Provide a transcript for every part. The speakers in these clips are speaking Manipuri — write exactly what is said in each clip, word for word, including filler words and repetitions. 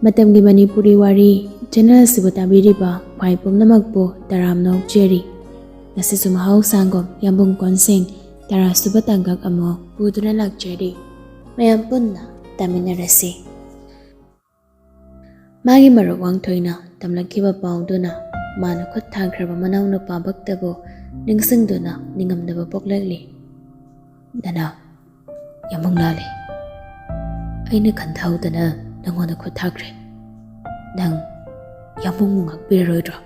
ꯃꯇꯝꯒꯤ ꯃꯅꯤꯄꯨꯔꯤ ꯋꯥꯔꯤ ꯆꯦꯅꯦꯜ ꯑꯁꯤꯕꯨ ꯇꯥꯕꯤꯔꯤꯕ ꯈ꯭ꯋꯥꯏ ꯄꯨꯝꯅꯃꯛꯄꯨ ꯇꯔꯥꯝꯅ ꯑꯣꯛꯆꯔꯤ꯫ ꯉꯁꯤꯁꯨ ꯃꯍꯧꯁꯥꯒꯨꯝ ꯌꯥꯝꯕꯨꯡ ꯀꯣꯟꯁꯦꯡ ꯇꯔꯥꯁꯨꯕ ꯇꯥꯡꯀꯛ ꯑꯃꯨꯛ ꯄꯨꯗꯨꯅ ꯂꯥꯛꯆꯔꯤ꯫ ꯃꯌꯥꯝ ꯄꯨꯟꯅ ꯇꯥꯃꯤꯟꯅꯔꯁꯤ꯫ ꯃꯥꯒꯤ ꯃꯔꯨꯞ ꯋꯥꯡꯊꯣꯏꯅ ꯇꯝꯂꯛꯈꯤꯕ ꯄꯥꯎꯗꯨꯅ ꯃꯥꯅ ꯈꯨꯠ ꯊꯥꯈ꯭ꯔꯕ ꯃꯅꯥꯎꯅꯨꯄꯥ ꯚꯛꯇꯕꯨ ꯅꯤꯡꯁꯤꯡꯗꯨꯅ ꯅꯤꯡꯉꯝꯗꯕ ꯄꯣꯛꯂꯛꯂꯤ꯫ "ꯅꯅꯥꯎ, ꯌꯥꯝꯕꯨꯡ ꯂꯥꯜꯂꯦ꯫ ꯑꯩꯅ ꯈꯟꯊꯍꯧꯗꯅ ꯅꯪꯉꯣꯟꯗ ꯈꯨꯠ ꯊꯥꯈ꯭ꯔꯦ꯫ ꯅꯪ ꯌꯥꯝꯕꯨꯡꯕꯨ ꯉꯥꯛꯄꯤꯔꯔꯣꯏꯗ꯭ꯔꯣ?"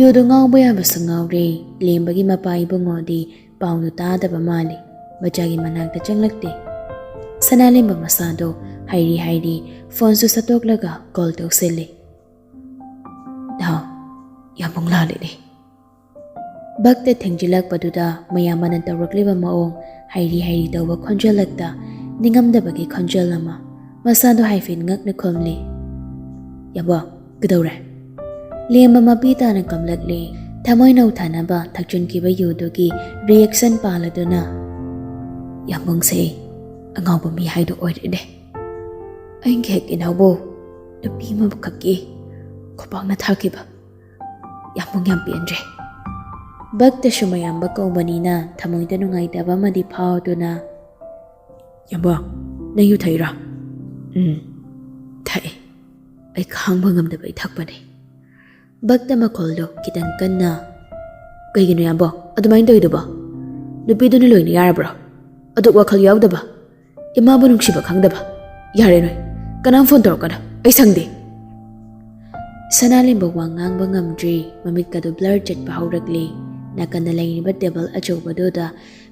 ꯌꯨꯗꯨ ꯉꯥꯎꯕ ꯌꯥꯕꯁꯨ ꯉꯥꯎꯔꯦ꯫ ꯂꯦꯝꯕꯒꯤ ꯃꯄꯥ ꯏꯕꯨꯡꯉꯣꯗꯤ ꯄꯥꯎꯗꯨ ꯇꯥꯗꯕ ꯃꯥꯜꯂꯤ꯫ ꯃꯆꯥꯒꯤ ꯃꯅꯥꯛꯇ ꯆꯪꯂꯛꯇꯦ꯫ ꯁꯅꯥꯂꯦꯝꯕ ꯃꯁꯥꯗꯣ ꯍꯥꯏꯔꯤ ꯍꯥꯏꯔꯤ ꯐꯣꯟꯁꯨ ꯁꯠꯇꯣꯛꯂꯒ ꯀꯣꯜ ꯇꯧꯁꯤꯜꯂꯤ꯫ "ꯅꯥꯎ, ꯌꯥꯝꯕꯨꯡ ꯂꯥꯜꯂꯤꯅꯦ꯫" ꯚꯛꯇ ꯊꯦꯡꯖꯤꯜꯂꯛꯄꯗꯨꯗ ꯃꯌꯥꯝꯕꯅ ꯇꯧꯔꯛꯂꯤꯕ ꯃꯑꯣꯡ, ꯍꯥꯏꯔꯤ ꯍꯥꯏꯔꯤ ꯇꯧꯕ ꯈꯣꯟꯖꯦꯜꯂꯛꯇ ꯅꯤꯡꯉꯝꯗꯕꯒꯤ ꯈꯣꯟꯖꯦꯜ ꯑꯃ꯫ ꯃꯁꯥꯗꯣ ꯍꯥꯏꯐꯦꯠ ꯉꯛꯅ ꯈꯨꯝꯂꯤ꯫ "ꯌꯥꯕꯣ, ꯀꯩꯗꯧꯔꯦ?" ꯂꯦꯝꯕ ꯃꯄꯤ ꯇꯥꯅ ꯀꯝꯂꯛꯂꯤ꯫ ꯊꯃꯣꯏ ꯅꯧꯊꯥꯅꯕ ꯊꯛꯆꯤꯟꯈꯤꯕ ꯌꯨꯗꯨꯒꯤ ꯔꯤꯌꯦꯛꯁꯟ ꯄꯥꯜꯂꯗꯨꯅ, "ꯌꯥꯝꯕꯨꯡꯁꯦ ꯑꯉꯥꯎꯕ ꯃꯤ ꯍꯥꯏꯗꯣ ꯑꯣꯏꯔꯦꯅꯦ꯫ ꯑꯩꯒꯤ ꯍꯦꯛ ꯏꯅꯥꯎꯕꯨ ꯅꯨꯄꯤ ꯑꯃꯈꯛꯀꯤ ꯈꯨꯄꯥꯛꯅ ꯊꯥꯈꯤꯕ꯫ ꯌꯥꯝꯕꯨꯡ ꯌꯥꯝ ꯄꯦꯟꯗ꯭ꯔꯦ꯫" ꯚꯛꯇꯁꯨ ꯃꯌꯥꯝꯕ ꯀꯧꯕꯅꯤꯅ ꯊꯃꯣꯏꯗ ꯅꯨꯡꯉꯥꯏꯇꯕ ꯑꯃꯗꯤ ꯐꯥꯎꯗꯨꯅ, "ꯌꯥꯝꯕꯨꯡ, ꯅꯪ ꯌꯨ ꯊꯛꯏꯔꯣ?" "ꯎꯝ, ꯊꯛꯏ꯫ ꯑꯩ ꯈꯥꯡꯕ ꯉꯝꯗꯕ ꯑꯩ ꯊꯛꯄꯅꯦ꯫" ꯚꯛꯇ ꯃꯈꯣꯜꯗꯣ ꯈꯤꯇꯪ ꯀꯟꯅ, "ꯀꯩꯒꯤꯅꯣ ꯌꯥꯝꯕꯨꯡ ꯑꯗꯨꯃꯥꯏꯅ ꯇꯧꯔꯤꯗꯨꯕꯣ? ꯅꯨꯄꯤꯗꯨꯅ ꯂꯣꯏꯅ ꯌꯥꯔꯕ꯭ꯔꯣ? ꯑꯗꯨꯛ ꯋꯥꯈꯜ ꯌꯥꯎꯗꯕ, ꯏꯃꯥꯕꯨ ꯅꯨꯡꯁꯤꯕ ꯈꯪꯗꯕ꯫ ꯌꯥꯔꯦ ꯅꯣꯏ, ꯀꯅꯥꯝ ꯐꯣꯟ ꯇꯧꯔꯛꯀꯅꯨ, ꯑꯩ ꯁꯪꯗꯦ꯫" ꯁꯅꯥꯂꯦꯝꯕ ꯋꯥ ꯉꯥꯡꯕ ꯉꯝꯗ꯭ꯔꯤ꯫ ꯃꯃꯤꯠꯀꯗꯨ ꯕ꯭ꯂꯔ ꯆꯠꯄ ꯍꯧꯔꯛꯂꯦ꯫ ꯅꯥꯀꯟꯗ ꯂꯩꯔꯤꯕ ꯇꯦꯕꯜ ꯑꯆꯧꯕꯗꯨꯗ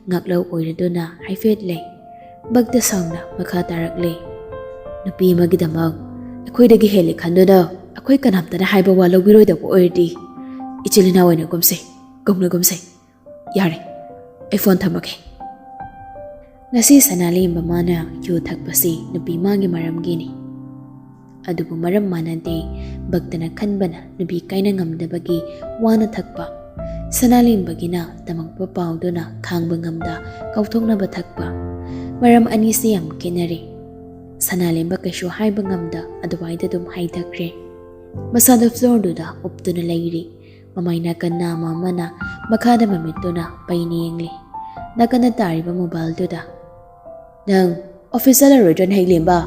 ꯉꯥꯛꯂꯧ ꯑꯣꯏꯔꯗꯨꯅ ꯍꯥꯏꯐꯦꯠ ꯂꯩ꯫ ꯚꯛꯇ ꯁꯥꯎꯅ ꯃꯈꯥ ꯇꯥꯔꯛꯂꯦ꯫ "ꯅꯨꯄꯤ ꯑꯃꯒꯤꯗꯃꯛ ꯑꯩꯈꯣꯏꯗꯒꯤ ꯍꯦꯜꯂꯦ ꯈꯟꯗꯨꯅ ꯑꯩꯈꯣꯏ ꯀꯅꯥꯝꯇꯅ ꯍꯥꯏꯕ ꯋꯥ ꯂꯧꯕꯤꯔꯣꯏꯗꯕ ꯑꯣꯏꯔꯗꯤ ꯏꯆꯤꯜ ꯏꯅꯥꯎ ꯑꯣꯏꯅ ꯀꯨꯝꯁꯦ, ꯀꯧꯅꯒꯨꯝꯁꯦ꯫ ꯌꯥꯔꯦ, ꯑꯩ ꯐꯣꯟ ꯊꯝꯃꯒꯦ꯫" ꯉꯁꯤ ꯁꯅꯥꯂꯦꯝꯕ ꯃꯥꯅ ꯌꯨ ꯊꯛꯄꯁꯤ ꯅꯨꯄꯤ ꯃꯥꯒꯤ ꯃꯔꯝꯒꯤꯅꯤ꯫ ꯑꯗꯨꯕꯨ ꯃꯔꯝ ꯃꯥꯟꯅꯗꯦ꯫ ꯚꯛꯇꯅ ꯈꯟꯕꯅ ꯅꯨꯄꯤ ꯀꯥꯏꯅ ꯉꯝꯗꯕꯒꯤ ꯋꯥꯅ ꯊꯛꯄ, ꯁꯅꯥꯂꯦꯝꯕꯒꯤꯅ ꯇꯝꯃꯛꯄ ꯄꯥꯎꯗꯨꯅ ꯈꯥꯡꯕ ꯉꯝꯗ ꯀꯥꯎꯊꯣꯛꯅꯕ ꯊꯛꯄ꯫ ꯃꯔꯝ ꯑꯅꯤꯁꯤ ꯌꯥꯝ ꯈꯦꯠꯅꯔꯦ꯫ ꯁꯅꯥꯂꯦꯝꯕ ꯀꯩꯁꯨ ꯍꯥꯏꯕ ꯉꯝꯗ ꯑꯗꯨꯋꯥꯏꯗ ꯑꯗꯨꯝ ꯍꯥꯏꯊꯈ꯭ꯔꯦ꯫ ꯃꯁꯥꯗ ꯐ꯭ꯂꯣꯔꯗꯨꯗ ꯎꯞꯇꯨꯅ ꯂꯩꯔꯤ꯫ ꯃꯃꯥꯏ ꯅꯥꯀꯟ ꯅꯥꯝꯃ ꯑꯃꯅ ꯃꯈꯥꯗ ꯃꯃꯤꯠꯇꯨꯅ ꯄꯩꯅ ꯌꯦꯡꯂꯤ꯫ ꯅꯥꯀꯟꯗ ꯇꯥꯔꯤꯕ ꯃꯣꯕꯥꯏꯜꯗꯨꯗ, "ꯅꯪ ꯑꯣꯐꯤꯁ ꯆꯠꯂꯔꯣꯏꯗ꯭ꯔꯅꯦ, ꯍꯩꯂꯦꯝꯕ?"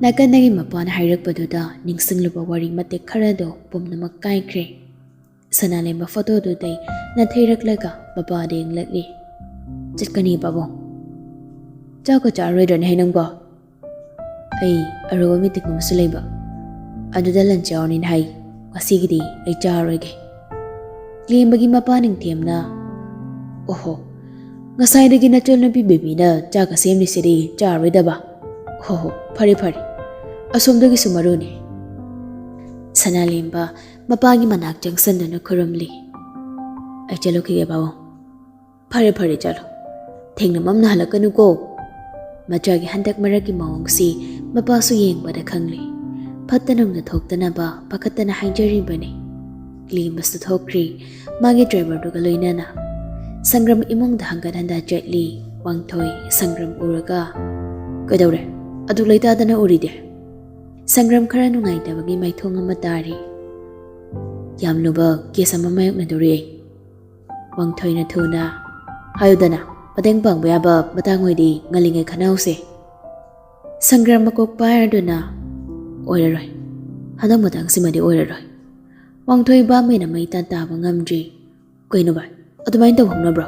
ꯅꯥꯀꯟꯗꯒꯤ ꯃꯄꯥꯅ ꯍꯥꯏꯔꯛꯄꯗꯨꯗ ꯅꯤꯡꯁꯤꯡꯂꯨꯕ ꯋꯥꯔꯤ ꯃꯇꯦꯛ ꯈꯔꯗꯣ ꯄꯨꯝꯅꯃꯛ ꯀꯥꯏꯈ꯭ꯔꯦ꯫ ꯁꯅꯥꯂꯦꯝꯕ ꯐꯣꯇꯣꯗꯨꯗꯩ ꯅꯥꯊꯩꯔꯛꯂꯒ ꯃꯄꯥꯗ ꯌꯦꯡꯂꯛꯂꯤ꯫ "ꯆꯠꯀꯅꯤ, ꯄꯥꯕꯨꯡ꯫ ꯆꯥꯛꯀ ꯆꯥꯔꯣꯏꯗ꯭ꯔꯅꯦ ꯍꯩ ꯅꯪꯕꯣ?" "ꯑꯩ ꯑꯔꯨꯕ ꯃꯤꯇꯤꯡ ꯑꯃꯁꯨ ꯂꯩꯕ, ꯑꯗꯨꯗ ꯂꯟꯆ ꯌꯥꯎꯔꯅꯤꯅ ꯍꯥꯏ꯫ ꯉꯁꯤꯒꯤꯗꯤ ꯑꯩ ꯆꯥꯔꯣꯏꯒꯦ꯫" ꯂꯦꯝꯕꯒꯤ ꯃꯄꯥ ꯅꯤꯡꯊꯦꯝꯅ, "ꯑꯣꯍꯣ, ꯉꯁꯥꯏꯗꯒꯤ ꯅꯆꯟꯅꯨꯄꯤ ꯕꯦꯕꯤꯅ ꯆꯥꯛꯀ ꯁꯦꯝꯂꯤꯁꯤꯗꯤ ꯆꯥꯔꯣꯏꯗꯕ? ꯍꯣ ꯍꯣ, ꯐꯔꯦ ꯐꯔꯦ, ꯑꯁꯣꯝꯗꯒꯤꯁꯨ ꯃꯔꯨꯅꯤ꯫" ꯁꯅꯥꯂꯦꯝꯕ ꯃꯄꯥꯒꯤ ꯃꯅꯥꯛ ꯆꯪꯁꯟꯗꯨꯅ ꯈꯨꯔꯨꯝꯂꯤ꯫ "ꯑꯩ ꯆꯠꯂꯨꯈꯤꯒꯦ, ꯄꯥꯕꯨꯡ꯫" "ꯐꯔꯦ ꯐꯔꯦ, ꯆꯠꯂꯣ꯫ ꯊꯦꯡꯅ ꯃꯝꯅ ꯍꯜꯂꯛꯀꯅꯨꯀꯣ꯫" ꯃꯆꯥꯒꯤ ꯍꯟꯗꯛ ꯃꯔꯛꯀꯤ ꯃꯑꯣꯡꯁꯤ ꯃꯄꯥꯁꯨ ꯌꯦꯡꯕꯗ ꯈꯪꯂꯤ꯫ ꯐꯠꯇ ꯅꯨꯡꯗ ꯊꯣꯛꯇꯅꯕ ꯄꯥꯈꯠꯇꯅ ꯍꯥꯏꯖꯔꯤꯕꯅꯤ꯫ ꯂꯦꯝꯕꯁꯨ ꯊꯣꯛꯈ꯭ꯔꯤ, ꯃꯥꯒꯤ ꯗ꯭ꯔꯥꯏꯚꯔꯗꯨꯒ ꯂꯣꯏꯅꯅ꯫ ꯁꯪꯒ꯭ꯔꯝ ꯏꯃꯨꯡꯗ ꯍꯪꯒꯠ ꯍꯟꯗ ꯆꯠꯂꯤ꯫ ꯋꯥꯡꯊꯣꯏ ꯁꯪꯒ꯭ꯔꯝ ꯎꯔꯒ, "ꯀꯩꯗꯧꯔꯦ? ꯑꯗꯨꯛ ꯂꯩꯇꯥꯗꯅ ꯎꯔꯤꯗꯤ?" ꯁꯪꯒ꯭ꯔꯝ ꯈꯔ ꯅꯨꯡꯉꯥꯏꯇꯕꯒꯤ ꯃꯥꯏꯊꯣꯡ ꯑꯃ ꯇꯥꯔꯤ꯫ "ꯌꯥꯝ ꯂꯨꯕ ꯀꯦꯁ ꯑꯃ ꯃꯥꯌꯣꯛꯅꯗꯣꯔꯤ ꯑꯩ꯫" ꯋꯥꯡꯊꯣꯏꯅ ꯊꯨꯅ, "ꯍꯥꯏꯌꯨꯗꯅ, ꯃꯇꯦꯡ ꯄꯥꯡꯕ ꯌꯥꯕ ꯃꯇꯥꯡ ꯑꯣꯏꯗꯤ ꯉꯜꯂꯤꯉꯩ ꯈꯟꯅꯍꯧꯁꯦ꯫" ꯁꯪꯒ꯭ꯔꯥꯝ ꯃꯀꯣꯛ ꯄꯥꯏꯔꯗꯨꯅ, "ꯑꯣꯏꯔꯔꯣꯏ, ꯍꯟꯗꯛ ꯃꯇꯥꯡꯁꯤꯃꯗꯤ ꯑꯣꯏꯔꯔꯣꯏ꯫" ꯋꯥꯡꯊꯣꯏ ꯚꯥꯞ ꯑꯣꯏꯅ ꯃꯩ ꯇꯥ ꯇꯥꯕ ꯉꯝꯗ꯭ꯔꯤ꯫ "ꯀꯩꯅꯣ ꯚꯥꯏ, ꯑꯗꯨꯃꯥꯏꯅ ꯇꯧꯕ ꯍꯧꯅꯕ꯭ꯔꯣ?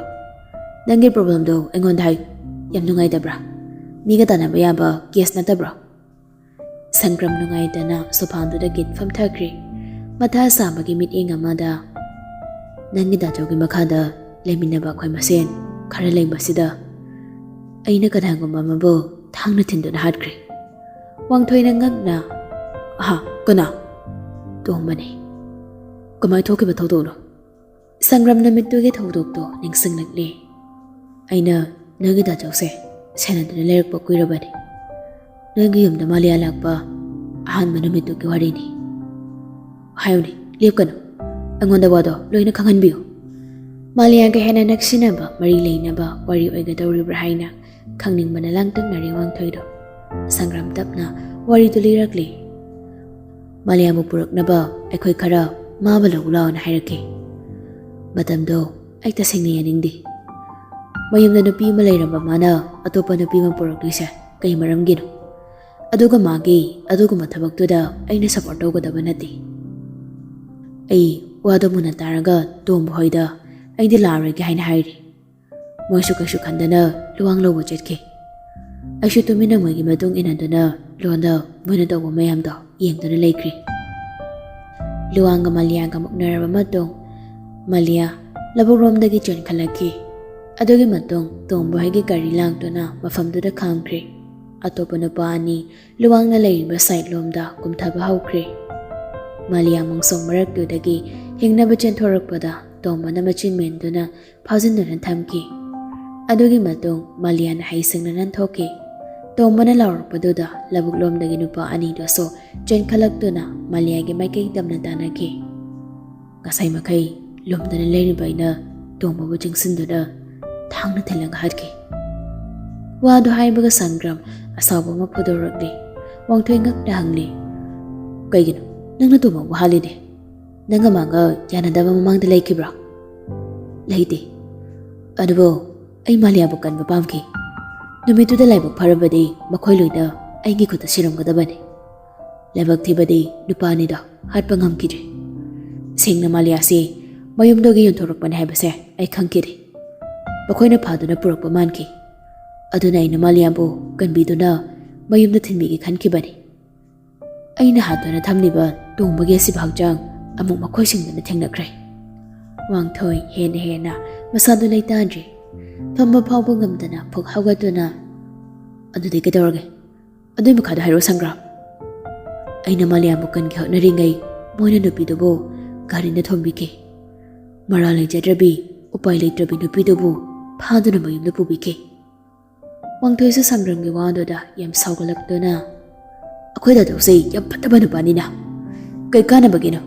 ꯅꯪꯒꯤ ꯄ꯭ꯔꯣꯕ꯭ꯂꯦꯝꯗꯣ ꯑꯩꯉꯣꯟꯗ ꯍꯥꯏꯌꯨ꯫ ꯌꯥꯝ ꯅꯨꯡꯉꯥꯏꯇꯕ꯭ꯔꯥ? ꯃꯤꯒ ꯇꯥꯟꯅꯕ ꯌꯥꯕ ꯀꯦꯁ ꯅꯠꯇꯕ꯭ꯔꯣ?" ꯁꯪꯒ꯭ꯔꯥꯝ ꯅꯨꯡꯉꯥꯏꯇꯅ ꯁꯣꯐꯥꯗꯨꯗ ꯒꯤꯠ ꯐꯝꯊꯈ꯭ꯔꯦ꯫ ꯃꯊꯥ ꯁꯥꯕꯒꯤ ꯃꯤꯠꯌꯦꯡ ꯑꯃꯗ, "ꯅꯪꯒꯤ ꯗꯥꯆꯧꯒꯤ ꯃꯈꯥꯗ ꯂꯩꯃꯤꯟꯅꯕ ꯑꯩꯈꯣꯏ ꯃꯁꯦꯟ ꯈꯔ ꯂꯩꯕꯁꯤꯗ ꯑꯩꯅ ꯀꯅꯥꯒꯨꯝꯕ ꯑꯃꯕꯨ ꯊꯥꯡꯅ ꯊꯤꯟꯗꯨꯅ ꯍꯥꯠꯈ꯭ꯔꯦ꯫" ꯋꯥꯡꯊꯣꯏꯅ ꯉꯛꯅ, "ꯑꯍꯥ, ꯀꯅꯥ?" "ꯇꯣꯝꯕꯅꯦ꯫" "ꯀꯃꯥꯏ ꯊꯣꯛꯈꯤꯕ ꯊꯧꯗꯣꯛꯅꯣ?" ꯁꯪꯒ꯭ꯔꯥꯝ ꯅꯨꯃꯤꯠꯇꯨꯒꯤ ꯊꯧꯗꯣꯛꯇꯣ ꯅꯤꯡꯁꯤꯡꯂꯛꯂꯦ꯫ "ꯑꯩꯅ ꯅꯣꯏꯒꯤ ꯗꯥꯆꯧꯁꯦ ꯁꯦꯟꯅꯗꯨꯅ ꯂꯩꯔꯛꯄ ꯀꯨꯏꯔꯕꯅꯤ꯫ ꯅꯣꯏꯒꯤ ꯌꯨꯝꯗ ꯃꯥꯂꯤꯌꯥ ꯂꯥꯛꯄ ꯑꯍꯥꯟꯕ ꯅꯨꯃꯤꯠꯇꯨꯒꯤ ꯋꯥꯔꯤꯅꯤ꯫" "ꯍꯥꯏꯌꯨꯅꯦ, ꯂꯦꯞꯀꯅꯨ꯫ ꯑꯩꯉꯣꯟꯗ ꯋꯥꯗꯣ ꯂꯣꯏꯅ ꯈꯪꯍꯟꯕꯤꯌꯨ꯫" ꯃꯥꯂꯤꯌꯥꯒ ꯍꯦꯟꯅ ꯅꯛꯁꯤꯟꯅꯕ ꯃꯔꯤ ꯂꯩꯅꯕ ꯋꯥꯔꯤ ꯑꯣꯏꯒꯗꯧꯔꯤꯕ꯭ꯔꯥ ꯍꯥꯏꯅ ꯈꯪꯅꯤꯡꯕꯅ ꯂꯥꯡꯇꯛꯅꯔꯦ ꯋꯥꯡꯊꯣꯏꯗꯣ꯫ ꯁꯪꯒ꯭ꯔꯥꯝ ꯇꯞꯅ ꯋꯥꯔꯤꯗꯨ ꯂꯤꯔꯛꯂꯤ꯫ "ꯃꯥꯂꯤꯌꯥꯕꯨ ꯄꯨꯔꯛꯅꯕ ꯑꯩꯈꯣꯏ ꯈꯔ ꯃꯥꯕꯨ ꯂꯧꯕ ꯂꯥꯛꯑꯣꯅ ꯍꯥꯏꯔꯛꯈꯤ꯫ ꯃꯇꯝꯗꯣ ꯑꯩ ꯇꯁꯦꯡꯅ ꯌꯥꯅꯤꯡꯗꯦ꯫ ꯃꯌꯨꯝꯗ ꯅꯨꯄꯤ ꯑꯃ ꯂꯩꯔꯝꯕ ꯃꯥꯅ ꯑꯇꯣꯞꯄ ꯅꯨꯄꯤ ꯑꯃ ꯄꯨꯔꯛꯂꯤꯁꯦ ꯀꯩ ꯃꯔꯝꯒꯤꯅꯣ? ꯑꯗꯨꯒ ꯃꯥꯒꯤ ꯑꯗꯨꯒꯨꯝꯕ ꯊꯕꯛꯇꯨꯗ ꯑꯩꯅ ꯁꯞꯄꯣꯔꯠ ꯇꯧꯒꯗꯕ ꯅꯠꯇꯦ꯫ ꯑꯩ ꯋꯥꯗꯣ ꯃꯨꯟꯅ ꯇꯥꯔꯒ ꯇꯣꯝꯕ ꯍꯣꯏꯗ ꯑꯩꯗꯤ ꯂꯥꯛꯑꯔꯣꯏꯒꯦ ꯍꯥꯏꯅ ꯍꯥꯏꯔꯤ꯫ ꯃꯣꯏꯁꯨ ꯀꯩꯁꯨ ꯈꯟꯗꯅ ꯂꯨꯋꯥꯡ ꯂꯧꯕ ꯆꯠꯈꯤ꯫ ꯑꯩꯁꯨ ꯇꯨꯃꯤꯟꯅ ꯃꯣꯏꯒꯤ ꯃꯇꯨꯡ ꯏꯟꯅꯗꯨꯅ ꯂꯣꯟꯗ ꯃꯣꯏꯅ ꯇꯧꯕ ꯃꯌꯥꯝꯗꯣ ꯌꯦꯡꯗꯨꯅ ꯂꯩꯈ꯭ꯔꯤ꯫ ꯂꯨꯋꯥꯡꯒ ꯃꯥꯂꯤꯌꯥꯒ ꯃꯨꯛꯅꯔꯕ ꯃꯇꯨꯡ ꯃꯥꯂꯤꯌꯥ ꯂꯧꯕꯨꯛꯂꯣꯝꯗꯒꯤ ꯆꯦꯟꯈꯠꯂꯛꯈꯤ꯫ ꯑꯗꯨꯒꯤ ꯃꯇꯨꯡ ꯇꯣꯝꯕ ꯍꯣꯏꯒꯤ ꯒꯥꯔꯤ ꯂꯥꯛꯇꯨꯅ ꯃꯐꯝꯗꯨꯗ ꯈꯥꯝꯈ꯭ꯔꯦ꯫ ꯑꯇꯣꯞꯄ ꯅꯨꯄꯥ ꯑꯅꯤ ꯂꯨꯋꯥꯡꯅ ꯂꯩꯔꯤꯕ ꯁꯥꯏꯠ ꯂꯣꯝꯗ ꯀꯨꯝꯊꯕ ꯍꯧꯈ꯭ꯔꯦ꯫ ꯃꯥꯂꯤꯌꯥ ꯃꯣꯡꯁꯣꯡ ꯃꯔꯛꯇꯨꯗꯒꯤ ꯍꯤꯡꯅꯕ ꯆꯦꯟꯊꯣꯔꯛꯄꯗ ꯇꯣꯝꯕꯅ ꯃꯆꯤꯟ ꯃꯦꯟꯗꯨꯅ ꯐꯥꯖꯤꯟꯗꯨꯅ ꯊꯝꯈꯤ꯫ ꯑꯗꯨꯒꯤ ꯃꯇꯨꯡ ꯃꯥꯂꯤꯌꯥꯅ ꯍꯩꯁꯤꯡꯅ ꯅꯥꯟꯊꯣꯛꯈꯤ꯫ ꯇꯣꯝꯕꯅ ꯂꯥꯎꯔꯛꯄꯗꯨꯗ ꯂꯧꯕꯨꯛꯂꯣꯝꯗꯒꯤ ꯅꯨꯄꯥ ꯑꯅꯤꯗꯨꯁꯨ ꯆꯦꯟꯈꯠꯂꯛꯇꯨꯅ ꯃꯥꯂꯤꯌꯥꯒꯤ ꯃꯥꯏꯀꯩ ꯇꯝꯅ ꯇꯥꯟꯅꯈꯤ꯫ ꯉꯁꯥꯏ ꯃꯈꯩ ꯂꯨꯝꯗꯅ ꯂꯩꯔꯤꯕ ꯑꯩꯅ ꯇꯣꯝꯕꯕꯨ ꯆꯤꯡꯁꯤꯟꯗꯨꯅ ꯊꯥꯡꯅ ꯊꯤꯜꯂꯒ ꯍꯥꯠꯈꯤ꯫ ꯋꯥꯗꯨ ꯍꯥꯏꯕꯒ ꯁꯪꯒ꯭ꯔꯥꯝ ꯑꯁꯥꯎꯕ ꯑꯃ ꯐꯣꯡꯗꯣꯔꯛꯂꯤ꯫ ꯋꯥꯡꯊꯣꯏ ꯉꯛꯅ ꯍꯪꯂꯤ, "ꯀꯩꯒꯤꯅꯣ ꯅꯪꯅ ꯇꯣꯝꯕꯕꯨ ꯍꯥꯠꯂꯤꯗꯤ? ꯅꯪꯒ ꯃꯥꯒ ꯌꯥꯅꯗꯕ ꯃꯃꯥꯡꯗ ꯂꯩꯈꯤꯕ꯭ꯔꯥ?" "ꯂꯩꯇꯦ꯫ ꯑꯗꯨꯕꯨ ꯑꯩ ꯃꯥꯂꯤꯌꯥꯕꯨ ꯀꯟꯕ ꯄꯥꯝꯈꯤ꯫ ꯅꯨꯃꯤꯠꯇꯨꯗ ꯂꯥꯏꯕꯛ ꯐꯔꯕꯗꯤ ꯃꯈꯣꯏ ꯂꯣꯏꯅ ꯑꯩꯒꯤ ꯈꯨꯠꯇ ꯁꯤꯔꯝꯒꯗꯕꯅꯤ꯫ ꯂꯥꯏꯕꯛ ꯊꯤꯕꯗꯤ ꯅꯨꯄꯥ ꯑꯅꯤꯗꯣ ꯍꯥꯠꯄ ꯉꯝꯈꯤꯗ꯭ꯔꯦ꯫ ꯁꯦꯡꯅ ꯃꯥꯂꯤꯌꯥꯁꯤ ꯃꯌꯨꯝꯗꯒꯤ ꯌꯣꯟꯊꯣꯔꯛꯄꯅꯤ ꯍꯥꯏꯕꯁꯦ ꯑꯩ ꯈꯪꯈꯤꯗꯦ꯫ ꯃꯈꯣꯏꯅ ꯐꯥꯗꯨꯅ ꯄꯨꯔꯛꯄ ꯃꯥꯟꯈꯤ꯫ ꯑꯗꯨꯅ ꯑꯩꯅ ꯃꯥꯂꯤꯌꯥꯕꯨ ꯀꯟꯕꯤꯗꯨꯅ ꯃꯌꯨꯝꯗ ꯊꯤꯟꯕꯤꯒꯦ ꯈꯟꯈꯤꯕꯅꯤ꯫ ꯑꯩꯅ ꯍꯥꯠꯇꯨꯅ ꯊꯝꯂꯤꯕ ꯇꯣꯝꯕꯒꯤ ꯑꯁꯤꯕ ꯍꯛꯆꯥꯡ ꯑꯃꯨꯛ ꯃꯈꯣꯏꯁꯤꯡꯗꯨꯅ ꯊꯦꯡꯅꯈ꯭ꯔꯦ꯫" ꯋꯥꯡꯊꯣꯏ ꯍꯦꯟꯅ ꯍꯦꯟꯅ ꯃꯁꯥꯗꯨ ꯂꯩꯇꯥꯗ꯭ꯔꯦ꯫ ꯐꯝꯕ ꯐꯥꯎꯕ ꯉꯝꯗꯅ ꯐꯨꯛ ꯍꯧꯒꯠꯇꯨꯅ, "ꯑꯗꯨꯗꯤ ꯀꯩꯗꯧꯔꯒꯦ? ꯑꯗꯨꯏ ꯃꯈꯥꯗ ꯍꯥꯏꯔꯛꯑꯣ ꯁꯪꯒ꯭ꯔꯥꯝ꯫" "ꯑꯩꯅ ꯃꯥꯂꯤꯌꯥꯕꯨ ꯀꯟꯒꯦ ꯍꯣꯠꯅꯔꯤꯉꯩ ꯃꯣꯏꯅ ꯅꯨꯄꯤꯗꯨꯕꯨ ꯒꯥꯔꯤꯅ ꯊꯣꯝꯕꯤꯈꯤ꯫ ꯃꯔꯥꯜ ꯂꯩꯖꯗ꯭ꯔꯕꯤ, ꯎꯄꯥꯏ ꯂꯩꯇ꯭ꯔꯕꯤ ꯅꯨꯄꯤꯗꯨꯕꯨ ꯐꯥꯗꯨꯅ ꯃꯌꯨꯝꯗ ꯄꯨꯕꯤꯈꯤ꯫" ꯋꯥꯡꯊꯣꯏꯁꯨ ꯁꯪꯒ꯭ꯔꯥꯝꯒꯤ ꯋꯥꯗꯨꯗ ꯌꯥꯝ ꯁꯥꯎꯒꯠꯂꯛꯇꯨꯅ, "ꯑꯩꯈꯣꯏ ꯗꯥꯗꯧꯁꯦ ꯌꯥꯝ ꯐꯠꯇꯕ ꯅꯨꯄꯥꯅꯤꯅ꯫ ꯀꯩ ꯀꯥꯟꯅꯕꯒꯤꯅꯣ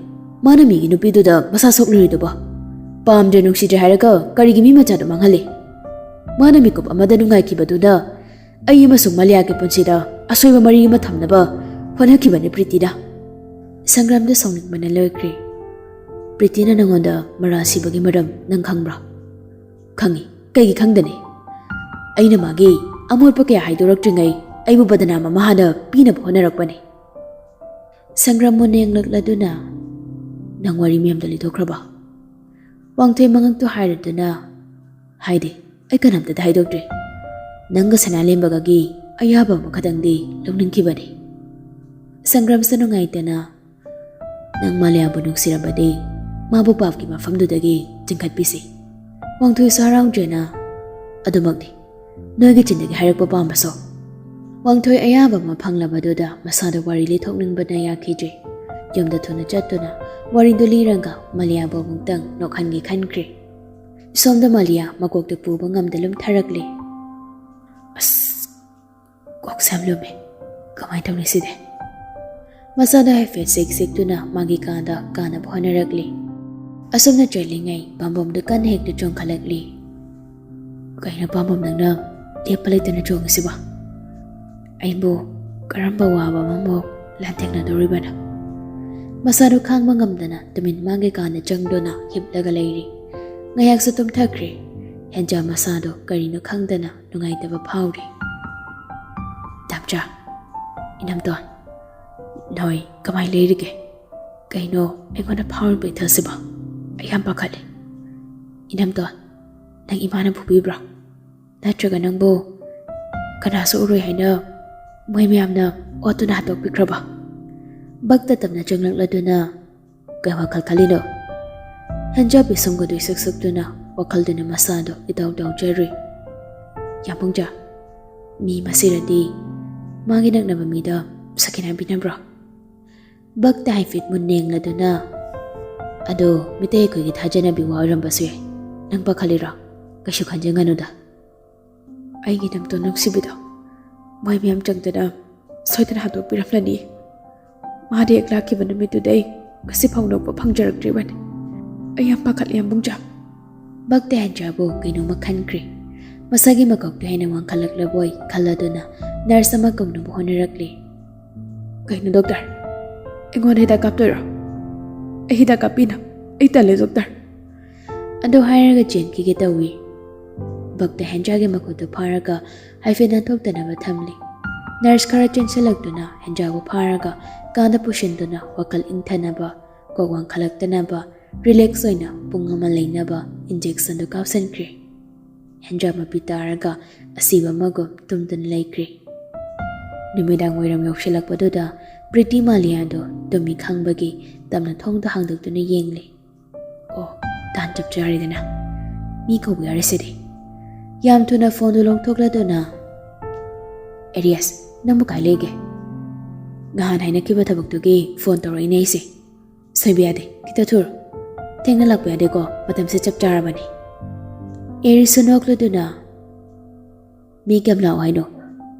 ꯃꯥꯅ ꯃꯤꯒꯤ ꯅꯨꯄꯤꯗꯨꯗ ꯃꯁꯥ ꯁꯣꯛꯂꯨꯔꯤꯗꯨꯕꯣ? ꯄꯥꯝꯗ꯭ꯔꯦ ꯅꯨꯡꯁꯤꯗ꯭ꯔꯦ ꯍꯥꯏꯔꯒ ꯀꯔꯤꯒꯤ ꯃꯤ ꯃꯆꯥꯗꯣ ꯃꯥꯡꯍꯜꯂꯤ? ꯃꯥꯅ ꯃꯤꯀꯨꯞ ꯑꯃꯗ ꯅꯨꯡꯉꯥꯏꯈꯤꯕꯗꯨꯗ ꯑꯩ ꯑꯃꯁꯨꯡ ꯃꯥꯂꯤꯌꯥꯒꯤ ꯄꯨꯟꯁꯤꯗ ꯑꯁꯣꯏꯕ ꯃꯔꯤ ꯑꯃ ꯊꯝꯅꯕ ꯍꯣꯠꯅꯈꯤꯕꯅꯤ, ꯄ꯭ꯔꯤꯇꯤꯅ꯫ ꯁꯪꯒ꯭ꯔꯥꯝꯗ ꯁꯥꯎꯅꯤꯡꯕꯅ ꯂꯣꯏꯈ꯭ꯔꯦ꯫ ꯄ꯭ꯔꯤꯇꯤꯅ ꯅꯉꯣꯟꯗ ꯃꯔꯥꯜ ꯁꯤꯕꯒꯤ ꯃꯔꯝ ꯅꯪ ꯈꯪꯕ꯭ꯔꯥ? ꯈꯪꯉꯤ꯫ ꯀꯩꯒꯤ ꯈꯪꯗꯅꯤ? ꯑꯩꯅ ꯃꯥꯒꯤ ꯑꯃꯣꯠꯄ ꯀꯌꯥ ꯍꯥꯏꯗꯣꯔꯛꯇ꯭ꯔꯤꯉꯩ ꯑꯩꯕꯨ ꯕꯗꯅꯥꯝ ꯑꯃ ꯍꯥꯟꯅ ꯄꯤꯅꯕ ꯍꯣꯠꯅꯔꯛꯄꯅꯤ꯫ ꯁꯪꯒ꯭ꯔꯥꯝ ꯃꯨꯟꯅ ꯌꯦꯡꯂꯛꯂꯗꯨꯅ, "ꯅꯪ ꯋꯥꯔꯤ ꯃꯌꯥꯝꯗꯣ ꯂꯤꯊꯣꯛꯈ꯭ꯔꯕ?" ꯋꯥꯡꯊꯣꯏ ꯃꯉꯛꯇꯨ ꯍꯥꯏꯔꯗꯨꯅ, "ꯍꯥꯏꯗꯦ, ꯑꯩ ꯀꯅꯥꯝꯇꯗ ꯍꯥꯏꯗꯣꯛꯇ꯭ꯔꯤ꯫ ꯅꯪꯒ ꯁꯅꯥꯂꯦꯝꯕꯒꯒꯤ ꯑꯌꯥꯕ ꯑꯃꯈꯛꯇꯪꯗꯤ ꯂꯧꯅꯤꯡꯈꯤꯕꯅꯤ꯫" ꯁꯪꯒ꯭ꯔꯥꯝꯁꯨ ꯅꯨꯡꯉꯥꯏꯇꯅ, "ꯅꯪ ꯃꯥꯂꯤꯌꯥꯕꯨ ꯅꯨꯡꯁꯤꯔꯕꯗꯤ ꯃꯥꯕꯨ ꯄꯥꯞꯀꯤ ꯃꯐꯝꯗꯨꯗꯒꯤ ꯆꯤꯡꯈꯠꯄꯤꯁꯤ꯫" ꯋꯥꯡꯊꯣꯏꯁꯨ ꯍꯔꯥꯎꯗ꯭ꯔꯦꯅ, "ꯑꯗꯨꯃꯛꯅꯤ, ꯅꯣꯏꯒꯤ ꯆꯤꯟꯗꯒꯤ ꯍꯥꯏꯔꯛꯄ ꯄꯥꯝꯕꯁꯨ꯫" ꯋꯥꯡꯊꯣꯏ ꯑꯌꯥꯕ ꯑꯃ ꯐꯪꯂꯕꯗꯨꯗ ꯃꯁꯥꯗ ꯋꯥꯔꯤ ꯂꯤꯊꯣꯛꯅꯤꯡꯕꯅ ꯌꯥꯈꯤꯗ꯭ꯔꯦ꯫ ꯌꯨꯝꯗ ꯊꯨꯅ ꯆꯠꯇꯨꯅ ꯋꯥꯔꯤꯗꯨ ꯂꯤꯔꯒ ꯃꯥꯂꯤꯌꯥꯕꯨ ꯑꯃꯨꯛꯇꯪ ꯅꯣꯛꯍꯟꯒꯦ ꯈꯟꯈ꯭ꯔꯦ꯫ ꯁꯣꯝꯗ ꯃꯥꯂꯤꯌꯥ ꯃꯀꯣꯛꯇꯨ ꯄꯨꯕ ꯉꯝꯗ ꯂꯨꯝꯊꯔꯛꯂꯦ꯫ "ꯑꯁ, ꯀꯣꯛꯁꯦ ꯌꯥꯝ ꯂꯨꯝꯃꯦ꯫ ꯀꯃꯥꯏꯅ ꯇꯧꯅꯤ ꯁꯤꯗꯤ?" ꯃꯁꯥꯗ ꯍꯥꯏꯐꯦꯠ ꯁꯦꯛ ꯁꯦꯛꯇꯨꯅ ꯃꯥꯒꯤ ꯀꯥꯗ ꯀꯥꯅꯕ ꯍꯣꯠꯅꯔꯛꯂꯤ꯫ ꯑꯁꯨꯝꯅ ꯆꯦꯜꯂꯤꯉꯩ ꯄꯥꯝꯕꯣꯝꯗꯨ ꯀꯟꯅ ꯍꯦꯛꯇ ꯆꯣꯡꯈꯠꯂꯛꯂꯤ꯫ "ꯀꯩꯅꯣ ꯄꯥꯝꯕꯣꯝ, ꯅꯪꯅ ꯂꯦꯞꯄ ꯂꯩꯇꯅ ꯆꯣꯡꯉꯤꯁꯤꯕꯣ? ꯑꯩꯕꯨ ꯀꯔꯝꯕ ꯋꯥꯕ ꯑꯃꯃꯨꯛ ꯂꯥꯟꯊꯦꯡꯅꯗꯧꯔꯤꯕꯅꯣ?" ꯃꯁꯥꯗꯨ ꯈꯥꯡꯕ ꯉꯝꯗꯅ ꯇꯨꯃꯤꯟ ꯃꯥꯒꯤ ꯀꯥꯗ ꯆꯪꯗꯨꯅ ꯍꯤꯞꯂꯒ ꯂꯩꯔꯤ꯫ ꯉꯥꯏꯍꯥꯛꯁꯨ ꯇꯨꯝꯊꯈ꯭ꯔꯦ꯫ ꯍꯦꯟꯖꯥ ꯃꯁꯥꯗꯣ ꯀꯔꯤꯅꯣ ꯈꯪꯗꯅ ꯅꯨꯡꯉꯥꯏꯇꯕ ꯐꯥꯎꯔꯤ꯫ "ꯇꯥꯝꯆꯥ, ꯏꯅꯝꯇꯣꯟ, ꯅꯣꯏ ꯀꯃꯥꯏ ꯂꯩꯔꯤꯒꯦ? ꯀꯩꯅꯣ ꯑꯩꯉꯣꯟꯗ ꯐꯥꯎꯔꯤꯕ ꯏꯊꯛꯁꯤꯕꯣ? ꯑꯩ ꯌꯥꯝ ꯄꯥꯈꯠꯂꯦ꯫ ꯏꯅꯝꯇꯣꯟ, ꯅꯪ ꯏꯃꯥꯅ ꯐꯨꯕꯤꯕ꯭ꯔꯣ? ꯅꯠꯇ꯭ꯔꯒ ꯅꯪꯕꯨ ꯀꯅꯥꯁꯨ ꯎꯔꯣꯏ ꯍꯥꯏꯅ ꯃꯣꯏ ꯃꯌꯥꯝꯅ ꯑꯣꯠꯇꯨꯅ ꯍꯥꯠꯇꯣꯛꯄꯤꯈ꯭ꯔꯕ?" ꯕꯛꯇ ꯇꯞꯅ ꯆꯪꯂꯛꯂꯗꯨꯅ, "ꯀꯩ ꯋꯥꯈꯜ ꯈꯜꯂꯤꯅꯣ?" ꯍꯦꯟꯖꯥ ꯄꯤꯁꯨꯝꯒꯗꯨ ꯏꯁꯨꯛ ꯁꯨꯛꯇꯨꯅ ꯋꯥꯈꯜꯗꯨꯅ ꯃꯁꯥꯗꯨ ꯏꯇꯧ ꯇꯧꯖꯔꯨꯏ꯫ "ꯌꯥꯝꯕꯨꯡꯖꯥ, ꯃꯤ ꯃꯁꯤꯔꯗꯤ ꯃꯥꯒꯤ ꯅꯛꯅꯕ ꯃꯤꯗ ꯁꯥꯈꯤ ꯍꯥꯏꯕꯤꯅꯕ꯭ꯔꯣ?" ꯕꯛꯇ ꯍꯥꯏꯐꯦꯠ ꯃꯨꯟꯅ ꯌꯦꯡꯂꯗꯨꯅ, "ꯑꯗꯣ ꯃꯤꯇꯩ ꯑꯩꯈꯣꯏꯒꯤ ꯊꯥꯖꯅꯕꯤ ꯋꯥ ꯑꯣꯏꯔꯝꯕꯁꯨ ꯌꯥꯏ꯫ ꯅꯪ ꯄꯥꯈꯠꯂꯤꯔꯣ? ꯀꯩꯁꯨ ꯈꯟꯖꯤꯟꯒꯅꯨꯗ꯫ ꯑꯩꯒꯤ ꯏꯅꯝꯇꯣꯟ ꯅꯨꯡꯁꯤꯕꯤꯗꯣ ꯃꯣꯏ ꯃꯌꯥꯝ ꯆꯪꯗꯅ ꯁꯣꯏꯗꯅ ꯍꯥꯠꯇꯣꯛꯄꯤꯔꯝꯂꯅꯤ꯫ ꯃꯥꯗꯤ ꯍꯦꯛ ꯂꯥꯛꯈꯤꯕ ꯅꯨꯃꯤꯠꯇꯨꯗꯩ ꯉꯁꯤ ꯐꯥꯎ ꯅꯣꯛꯄ ꯐꯪꯖꯔꯛꯇ꯭ꯔꯤꯕꯅꯤ꯫ ꯑꯩ ꯌꯥꯝ ꯄꯥꯈꯠꯂꯦ, ꯌꯥꯝꯕꯨꯡꯖꯥ꯫" ꯕꯛꯇ ꯍꯦꯟꯖꯥꯕꯨ ꯀꯩꯅꯣꯝꯃ ꯈꯟꯈ꯭ꯔꯦ꯫ ꯃꯁꯥꯒꯤ ꯃꯀꯣꯛꯇꯨ ꯍꯦꯟꯅ ꯋꯥꯡꯈꯠꯂꯛꯂꯕꯣꯏ ꯈꯜꯂꯗꯨꯅ ꯅꯔꯁ ꯑꯃ ꯀꯧꯅꯕ ꯍꯣꯠꯅꯔꯛꯂꯤ꯫ "ꯀꯩꯅꯣ ꯗꯣꯛꯇꯔ? ꯑꯩꯉꯣꯟꯗ ꯍꯤꯗꯥꯛ ꯀꯥꯞꯇꯣꯏꯔꯣ? ꯑꯩ ꯍꯤꯗꯥꯛ ꯀꯥꯞꯄꯤꯅ꯫ ꯑꯩ ꯇꯜꯂꯦ ꯗꯣꯛꯇꯔ꯫" ꯑꯗꯨ ꯍꯥꯏꯔꯒ ꯆꯦꯟꯈꯤꯒꯦ ꯇꯧꯏ꯫ ꯕꯛꯇ ꯍꯦꯟꯖꯥꯒꯤ ꯃꯈꯨꯠꯇꯨ ꯐꯥꯔꯒ ꯍꯥꯏꯐꯦꯠ ꯅꯥꯟꯊꯣꯛꯇꯅꯕ ꯊꯝꯂꯤ꯫ ꯅꯔꯁ ꯈꯔ ꯆꯦꯟꯁꯤꯜꯂꯛꯇꯨꯅ ꯍꯦꯟꯖꯥꯕꯨ ꯐꯥꯔꯒ ꯀꯥꯗ ꯄꯨꯁꯤꯟꯗꯨꯅ ꯋꯥꯈꯜ ꯏꯪꯊꯅꯕ, ꯀꯣꯛ ꯋꯥꯡꯈꯠꯂꯛꯇꯅꯕ, ꯔꯤꯂꯦꯛꯁ ꯑꯣꯏꯅ ꯄꯨꯡ ꯑꯃ ꯂꯩꯅꯕ ꯏꯟꯖꯦꯛꯁꯟꯗꯨ ꯀꯥꯞꯁꯤꯟꯈ꯭ꯔꯦ꯫ ꯍꯦꯟꯖꯥ ꯃꯄꯤ ꯇꯥꯔꯒ ꯑꯁꯤꯕ ꯑꯃꯒꯨꯝ ꯇꯨꯝꯗꯨꯅ ꯂꯩꯈ꯭ꯔꯦ꯫ ꯅꯨꯃꯤꯗꯥꯡ ꯋꯥꯏꯔꯝ ꯌꯧꯁꯤꯜꯂꯛꯄꯗꯨꯗ ꯄ꯭ꯔꯤꯇꯤ ꯃꯥꯂꯤꯌꯥꯗꯨ ꯇꯨꯝꯃꯤ ꯈꯪꯕꯒꯤ ꯇꯞꯅ ꯊꯣꯡꯗꯨ ꯍꯥꯡꯗꯣꯛꯇꯨꯅ ꯌꯦꯡꯂꯤ꯫ "ꯑꯣ, ꯇꯥꯟ ꯆꯞ ꯆꯥꯔꯦꯗꯅ꯫ ꯃꯤ ꯀꯧꯕ ꯌꯥꯔꯦ ꯁꯤꯗꯤ꯫" ꯌꯥꯝ ꯊꯨꯅ ꯐꯣꯟꯗꯨ ꯂꯧꯊꯣꯛꯂꯗꯨꯅ, "ꯑꯦꯔꯤꯌꯁ, ꯅꯪꯕꯨ ꯀꯥꯏ ꯂꯩꯒꯦ? ꯅꯍꯥꯟ ꯍꯥꯏꯅꯈꯤꯕ ꯊꯕꯛꯇꯨꯒꯤ ꯐꯣꯟ ꯇꯧꯔꯛꯏꯅꯦ ꯑꯩꯁꯦ꯫ ꯁꯣꯏꯕ ꯌꯥꯗꯦ, ꯈꯤꯇ ꯊꯨꯔꯣ꯫ ꯊꯦꯡꯅ ꯂꯥꯛꯄ ꯌꯥꯗꯦꯀꯣ, ꯃꯇꯝꯁꯦ ꯆꯞ ꯆꯥꯔꯕꯅꯤ꯫" ꯑꯦꯔꯤꯁꯁꯨ ꯅꯣꯛꯂꯗꯨꯅ, "ꯃꯤ ꯀꯌꯥꯝ ꯂꯥꯛꯑꯣ ꯍꯥꯏꯅꯣ?"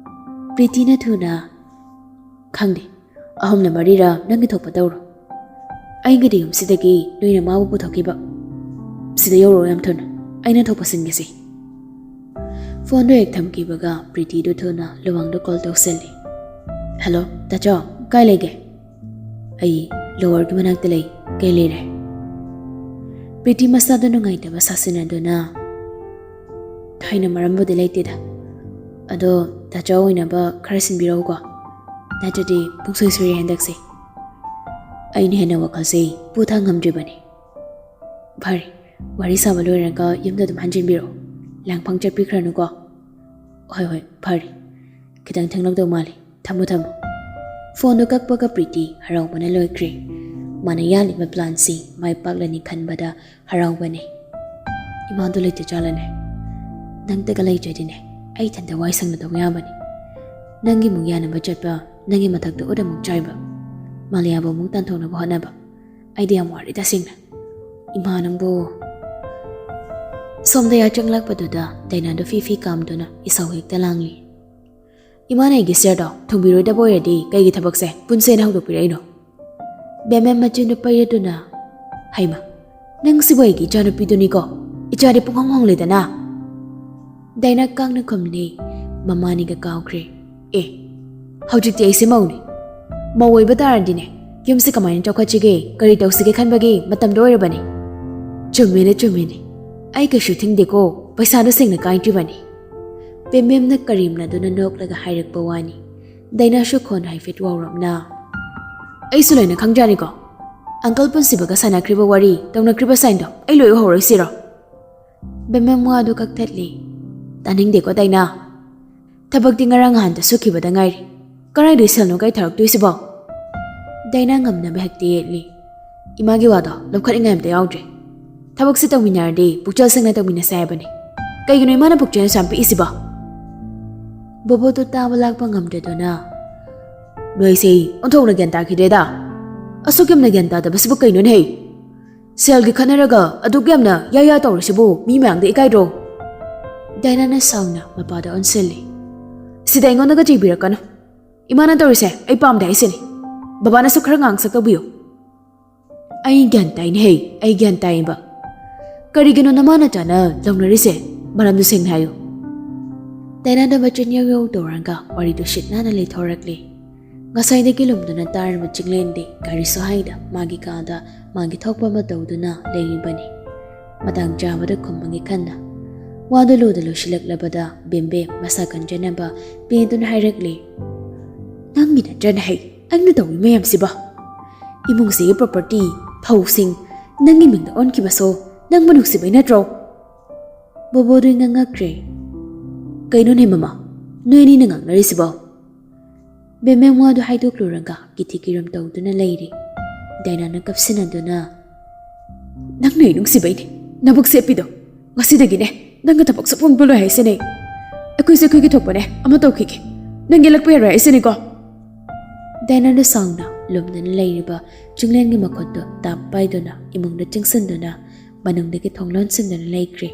ꯄ꯭ꯔꯤꯇꯤꯅ ꯊꯨꯅ, "ꯈꯪꯗꯦ, ꯑꯍꯨꯝꯂ ꯃꯔꯤꯔ ꯅꯪꯒꯤ ꯊꯣꯛꯄ ꯇꯧꯔꯣ꯫ ꯑꯩꯒꯤꯗꯤ ꯌꯨꯝꯁꯤꯗꯒꯤ ꯅꯣꯏꯅ ꯃꯥꯕꯨ ꯄꯨꯊꯣꯛꯈꯤꯕ꯫ ꯁꯤꯗ ꯌꯧꯔꯛꯑꯣ ꯌꯥꯝ ꯊꯨꯅ, ꯑꯩꯅ ꯊꯣꯛꯄ ꯁꯤꯟꯒꯦꯁꯦ꯫" ꯐꯣꯟꯗꯣ ꯍꯦꯛ ꯊꯝꯈꯤꯕꯒ ꯄ꯭ꯔꯤꯇꯤꯗꯨ ꯊꯨꯅ ꯂꯨꯋꯥꯡꯗ ꯀꯣꯜ ꯇꯧꯁꯤꯜꯂꯤ꯫ "ꯍꯜꯂꯣ, ꯇꯥꯆꯧ, ꯀꯥꯏ ꯂꯩꯒꯦ?" "ꯑꯩ ꯂꯣꯋꯔꯒꯤ ꯃꯅꯥꯛꯇ ꯂꯩ꯫ ꯀꯩ ꯂꯩꯔꯦ?" ꯄ꯭ꯔꯤꯇꯤ ꯃꯁꯥꯗ ꯅꯨꯡꯉꯥꯏꯇꯕ ꯁꯥꯁꯤꯟꯅꯗꯨꯅ, "ꯊꯣꯏꯅ ꯃꯔꯝꯕꯨꯗꯤ ꯂꯩꯇꯦꯗ꯫ ꯑꯗꯣ ꯇꯥꯆꯧ ꯑꯣꯏꯅꯕ ꯈꯔ ꯁꯤꯟꯕꯤꯔꯛꯎꯀꯣ꯫ ꯅꯠꯇ꯭ꯔꯗꯤ ꯄꯨꯡꯁꯣꯏ ꯁꯣꯏꯔꯦ ꯍꯟꯗꯛꯁꯦ꯫ ꯑꯩꯅ ꯍꯦꯟꯅ ꯋꯥꯈꯜꯁꯦ ꯄꯣꯊꯥ ꯉꯝꯗ꯭ꯔꯤꯕꯅꯤ꯫" "ꯐꯔꯦ, ꯋꯥꯔꯤ ꯁꯥꯕ ꯂꯣꯏꯔꯒ ꯌꯨꯝꯗ ꯑꯗꯨꯝ ꯍꯟꯖꯤꯟꯕꯤꯔꯛꯑꯣ꯫ ꯂꯥꯡꯐꯥꯡ ꯆꯠꯄꯤꯈ꯭ꯔꯅꯨꯀꯣ꯫" "ꯍꯣꯏ, ꯍꯣꯏ, ꯐꯔꯦ꯫ ꯈꯤꯇꯪ ꯊꯦꯡꯂꯛꯇꯧ ꯃꯥꯜꯂꯤ꯫ ꯊꯝꯃꯣ, ꯊꯝꯃꯣ꯫" ꯐꯣꯟꯗꯨ ꯀꯛꯄꯒ ꯄ꯭ꯔꯤꯇꯤ ꯍꯔꯥꯎꯕꯅ ꯂꯣꯏꯈ꯭ꯔꯦ꯫ ꯃꯥꯅ ꯌꯥꯜꯂꯤꯕ ꯄ꯭ꯂꯥꯟꯁꯤ ꯃꯥꯏ ꯄꯥꯛꯂꯅꯤ ꯈꯟꯕꯗ ꯍꯔꯥꯎꯕꯅꯦ꯫ "ꯏꯃꯥꯗꯣ ꯂꯩꯇ ꯖꯥꯠꯂꯅꯦ? ꯅꯪꯇꯒ ꯂꯩꯇ꯭ꯔꯗꯤꯅꯦ, ꯑꯩ ꯏꯊꯟꯇ ꯋꯥꯏ ꯁꯪꯅ ꯇꯧ ꯌꯥꯕꯅꯤ꯫ ꯅꯪꯒꯤ ꯑꯃꯨꯛ ꯌꯥꯅꯕ ꯆꯠꯄ, ꯅꯪꯒꯤ ꯃꯊꯛꯇ ꯎꯠ ꯑꯃꯨꯛ ꯆꯥꯏꯕ, ꯃꯥꯂꯤꯌꯥꯕꯨ ꯑꯃꯨꯛ ꯇꯥꯟꯊꯣꯛꯅꯕ ꯍꯣꯠꯅꯕ, ꯑꯩꯗꯤ ꯌꯥꯝ ꯋꯥꯔꯦ ꯇꯁꯦꯡꯅ꯫ ꯏꯃꯥ ꯅꯪꯕꯨ꯫" ꯁꯣꯝꯗ ꯌꯥ ꯆꯪꯂꯛꯄꯗꯨꯗ ꯗꯥꯏꯅꯥꯗꯣ ꯐꯤ ꯐꯤ ꯀꯥꯝꯗꯨꯅ ꯏꯁꯧ ꯍꯦꯛꯇ ꯂꯥꯡꯂꯤ꯫ "ꯏꯃꯥꯅ ꯑꯩꯒꯤ ꯁꯤꯌꯔꯗꯣ ꯊꯨꯡꯕꯤꯔꯣꯏꯗꯕ ꯑꯣꯏꯔꯗꯤ ꯀꯩꯒꯤ ꯊꯕꯛꯁꯦ ꯄꯨꯟꯁꯦꯅ ꯍꯧꯗꯣꯛꯄꯤꯔꯛꯏꯅꯣ?" ꯕꯦꯝꯕꯦꯝ ꯃꯆꯤꯟꯗꯨ ꯄꯩꯔꯗꯨꯅ, "ꯍꯩꯃ, ꯅꯪꯁꯤꯕꯨ ꯑꯩꯒꯤ ꯏꯆꯥꯅꯨꯄꯤꯗꯨꯅꯤꯀꯣ꯫ ꯏꯆꯥꯗꯤ ꯄꯨꯡꯍꯣꯡ ꯍꯣꯡꯂꯦꯗꯅ꯫" ꯗꯥꯏꯅꯥ ꯀꯥꯡꯅ ꯈꯨꯝꯂꯤ꯫ ꯃꯃꯥꯅꯤꯒ ꯀꯥꯎꯈ꯭ꯔꯦ꯫ ꯑꯦ, ꯍꯧꯖꯤꯛꯇꯤ ꯑꯩꯁꯦ ꯃꯧꯅꯤ꯫ ꯃꯧ ꯑꯣꯏꯕ ꯇꯥꯔꯗꯤꯅꯦ, ꯌꯨꯝꯁꯦ ꯀꯃꯥꯏꯅ ꯆꯥꯎꯈꯠꯁꯤꯒꯦ, ꯀꯔꯤ ꯇꯧꯁꯤꯒꯦ ꯈꯟꯕꯒꯤ ꯃꯇꯝꯗꯣ ꯑꯣꯏꯔꯕꯅꯤ꯫ ꯆꯨꯝꯃꯤꯅꯦ, ꯆꯨꯝꯃꯤꯅꯦ꯫ ꯑꯩ ꯀꯩꯁꯨ ꯊꯤꯡꯗꯦꯀꯣ, ꯄꯩꯁꯥꯗꯣ ꯁꯦꯡꯅ ꯀꯥꯏꯗ꯭ꯔꯤꯕꯅꯤ꯫ ꯕꯦꯝꯕꯦꯝꯅ ꯀꯔꯦꯝꯅꯗꯨꯅ ꯅꯣꯛꯂꯒ ꯍꯥꯏꯔꯛꯄ ꯋꯥꯅꯤ꯫ ꯗꯥꯏꯅꯥꯁꯨ ꯈꯣꯟ ꯍꯥꯏꯐꯦꯠ ꯋꯥꯎꯔꯞꯅ, ꯑꯩꯁꯨ ꯂꯣꯏꯅ ꯈꯪꯖꯔꯤꯀꯣ꯫ ꯑꯪꯀꯜ ꯄꯨꯟꯁꯤꯕꯒ ꯁꯥꯟꯅꯈ꯭ꯔꯤꯕ ꯋꯥꯔꯤ, ꯇꯧꯅꯈ꯭ꯔꯤꯕ ꯁꯥꯏꯟꯗꯣ ꯑꯩ ꯂꯣꯏ ꯎꯍꯧꯔꯣꯏꯁꯤꯔꯣ? ꯕꯦꯝꯕꯦꯝ ꯋꯥꯗꯨ ꯀꯛꯊꯠꯂꯤ꯫ ꯇꯥꯅꯤꯡꯗꯦꯀꯣ ꯗꯥꯏꯅꯥ꯫ ꯊꯕꯛꯇꯤ ꯉꯔꯥꯡ ꯅꯍꯥꯟꯇ ꯁꯨꯈꯤꯕꯗ ꯉꯥꯏꯔꯤ꯫ ꯀꯗꯥꯏꯗꯒꯤ ꯁꯦꯜꯅꯣ ꯀꯥꯏꯊꯔꯛꯇꯣꯏꯁꯤꯕꯣ? ꯗꯥꯏꯅꯥ ꯉꯝꯅꯕ ꯍꯦꯛꯇ ꯌꯦꯠꯂꯤ꯫ ꯏꯃꯥꯒꯤ ꯋꯥꯗꯣ ꯂꯧꯈꯠꯅꯤꯡꯉꯥꯏ ꯑꯝꯇ ꯌꯥꯎꯗ꯭ꯔꯦ꯫ ꯊꯕꯛꯁꯦ ꯇꯧꯃꯤꯟꯅꯔꯗꯤ ꯄꯨꯛꯆꯦꯜ ꯁꯦꯡꯅ ꯇꯧꯃꯤꯟꯅꯁꯦ ꯍꯥꯏꯕꯅꯤ꯫ ꯀꯩꯒꯤꯅꯣ ꯏꯃꯥꯅ ꯄꯨꯛꯆꯦꯜ ꯑꯁꯨꯛ ꯌꯥꯝ ꯄꯤꯛꯏꯁꯤꯕꯣ? ꯕꯣꯕꯣꯗꯣ ꯇꯥꯕ ꯂꯥꯛꯄ ꯉꯝꯗ꯭ꯔꯗꯨꯅ, ꯅꯣꯏꯁꯦ ꯑꯣꯟꯊꯣꯛꯅ ꯒ꯭ꯌꯥꯟ ꯇꯥꯈꯤꯗ꯭ꯔꯦꯗ꯫ ꯑꯁꯨꯛ ꯌꯥꯝꯅ ꯒ꯭ꯌꯥꯟ ꯇꯥꯗꯕꯁꯤꯕꯨ ꯀꯩꯅꯣꯅꯦꯍꯦ? ꯁꯦꯜꯒꯤ ꯈꯠꯅꯔꯒ ꯑꯗꯨꯛ ꯌꯥꯝꯅ ꯌꯥ ꯌꯥ ꯇꯧꯔꯤꯁꯤꯕꯨ ꯃꯤ ꯃꯌꯥꯝꯗ ꯏꯀꯥꯏꯗ꯭ꯔꯣ? ꯗꯥꯏꯅꯥꯅ ꯁꯥꯎꯅ ꯃꯄꯥꯗ ꯑꯣꯟꯁꯤꯜꯂꯤ꯫ ꯁꯤꯗ ꯑꯩꯉꯣꯟꯗꯒ ꯆꯩꯕꯤꯔꯛꯀꯅꯨ꯫ ꯏꯃꯥꯅ ꯇꯧꯔꯤꯁꯦ ꯑꯩ ꯄꯥꯝꯗꯦ ꯍꯥꯏꯁꯤꯅꯤ꯫ ꯕꯕꯥꯅꯁꯨ ꯈꯔ ꯉꯥꯡꯁꯛ ꯇꯧꯕꯤꯌꯨ꯫ ꯑꯩ ꯒ꯭ꯌꯥꯟ ꯇꯥꯏꯅꯦꯍꯦ, ꯑꯩ ꯒ꯭ꯌꯥꯟ ꯇꯥꯏꯌꯦꯕ꯫ ꯀꯔꯤꯒꯤꯅꯣ ꯅꯃꯥ ꯅꯆꯥꯅ ꯂꯧꯅꯔꯤꯁꯦ? ꯃꯔꯝꯗꯨ ꯁꯦꯡꯅ ꯍꯥꯏꯌꯨ꯫ ꯗꯥꯏꯅꯥꯗ ꯃꯆꯤꯟ ꯌꯧ ꯌꯧ ꯇꯧꯔꯒ ꯋꯥꯔꯤꯗꯨ ꯁꯤꯠ ꯅꯥꯟꯅ ꯂꯩꯊꯣꯔꯛꯂꯤ꯫ ꯉꯁꯥꯏꯗꯒꯤ ꯂꯨꯝꯗꯨꯅ ꯇꯥꯔꯕ ꯆꯤꯡꯂꯦꯟꯗꯤ ꯒꯥꯔꯤꯁꯨ ꯍꯥꯏꯗ ꯃꯥꯒꯤ ꯀꯥꯗ ꯃꯥꯒꯤ ꯊꯣꯛꯄ ꯑꯃ ꯇꯧꯗꯨꯅ ꯂꯩꯔꯤꯕꯅꯤ꯫ ꯃꯇꯥꯡ ꯆꯥꯕꯗ ꯈꯨꯝꯃꯒꯦ ꯈꯟꯅ ꯋꯥꯗꯨ ꯂꯨꯗ ꯂꯣꯏꯁꯤꯜꯂꯛꯂꯕꯗ ꯕꯦꯝꯕꯦꯝ ꯃꯁꯥ ꯀꯟꯖꯅꯕ ꯄꯦꯟꯗꯨꯅ ꯍꯥꯏꯔꯛꯂꯤ, ꯅꯪꯒꯤ ꯅꯠꯇ꯭ꯔꯅꯦ ꯍꯩ ꯑꯩꯅ ꯇꯧꯔꯤ ꯃꯌꯥꯝꯁꯤꯕꯣ? ꯏꯃꯨꯡꯁꯤꯒꯤ ꯄ꯭ꯔꯣꯄꯔꯇꯤ, ꯐꯧꯁꯤꯡ, ꯅꯪꯒꯤ ꯃꯤꯡꯗ ꯑꯣꯟꯈꯤꯕꯁꯨ ꯅꯪꯕꯨ ꯅꯨꯡꯁꯤꯕꯩ ꯅꯠꯇ꯭ꯔꯣ? ꯕꯣꯕꯣꯗꯨ ꯉꯛꯉꯛꯈ꯭ꯔꯦ꯫ ꯀꯩꯅꯣꯅꯦ ꯃꯃꯥ, ꯅꯣꯏ ꯑꯅꯤꯅ ꯉꯥꯡꯅꯔꯤꯁꯤꯕꯣ? ꯕꯦꯝꯕꯦꯝ ꯋꯥꯗꯨ ꯍꯥꯏꯗꯣꯛꯂꯨꯔꯒ ꯀꯤꯊꯤ ꯀꯤꯔꯝ ꯇꯧꯗꯨꯅ ꯂꯩꯔꯤ꯫ ꯗꯥꯏꯅꯥꯅ ꯀꯞꯁꯤꯟꯅꯗꯨꯅ, ꯅꯪꯅ ꯑꯩ ꯅꯨꯡꯁꯤꯕꯩꯅꯦ, ꯅꯕꯨꯛ ꯁꯦꯞꯄꯤꯗꯣ꯫ ꯉꯁꯤꯗꯒꯤꯅꯦ ꯅꯪꯒ ꯊꯕꯛ ꯁꯨꯛꯄꯨꯟ ꯄꯨꯜꯂꯣꯏ ꯍꯥꯏꯁꯤꯅꯦ꯫ ꯑꯩꯈꯣꯏꯁꯦ ꯑꯩꯈꯣꯏꯒꯤ ꯊꯣꯛꯄꯅꯦ ꯑꯃ ꯇꯧꯈꯤꯒꯦ꯫ ꯅꯪ ꯌꯦꯜꯂꯛꯄ ꯌꯥꯔꯣꯏ ꯍꯥꯏꯁꯤꯅꯤꯀꯣ꯫ ꯗꯥꯏꯅꯥꯅ ꯁꯥꯎꯅ ꯂꯨꯝꯗꯨꯅ ꯂꯩꯔꯤꯕ ꯆꯤꯡꯂꯦꯟꯒꯤ ꯃꯈꯨꯠꯇꯨ ꯇꯥꯞ ꯄꯥꯏꯗꯨꯅ ꯏꯃꯨꯡꯗ ꯆꯪꯁꯤꯟꯗꯨꯅ ꯃꯅꯨꯡꯗꯒꯤ ꯊꯣꯡ ꯂꯣꯟꯁꯤꯟꯗꯨꯅ ꯂꯩꯈ꯭ꯔꯦ꯫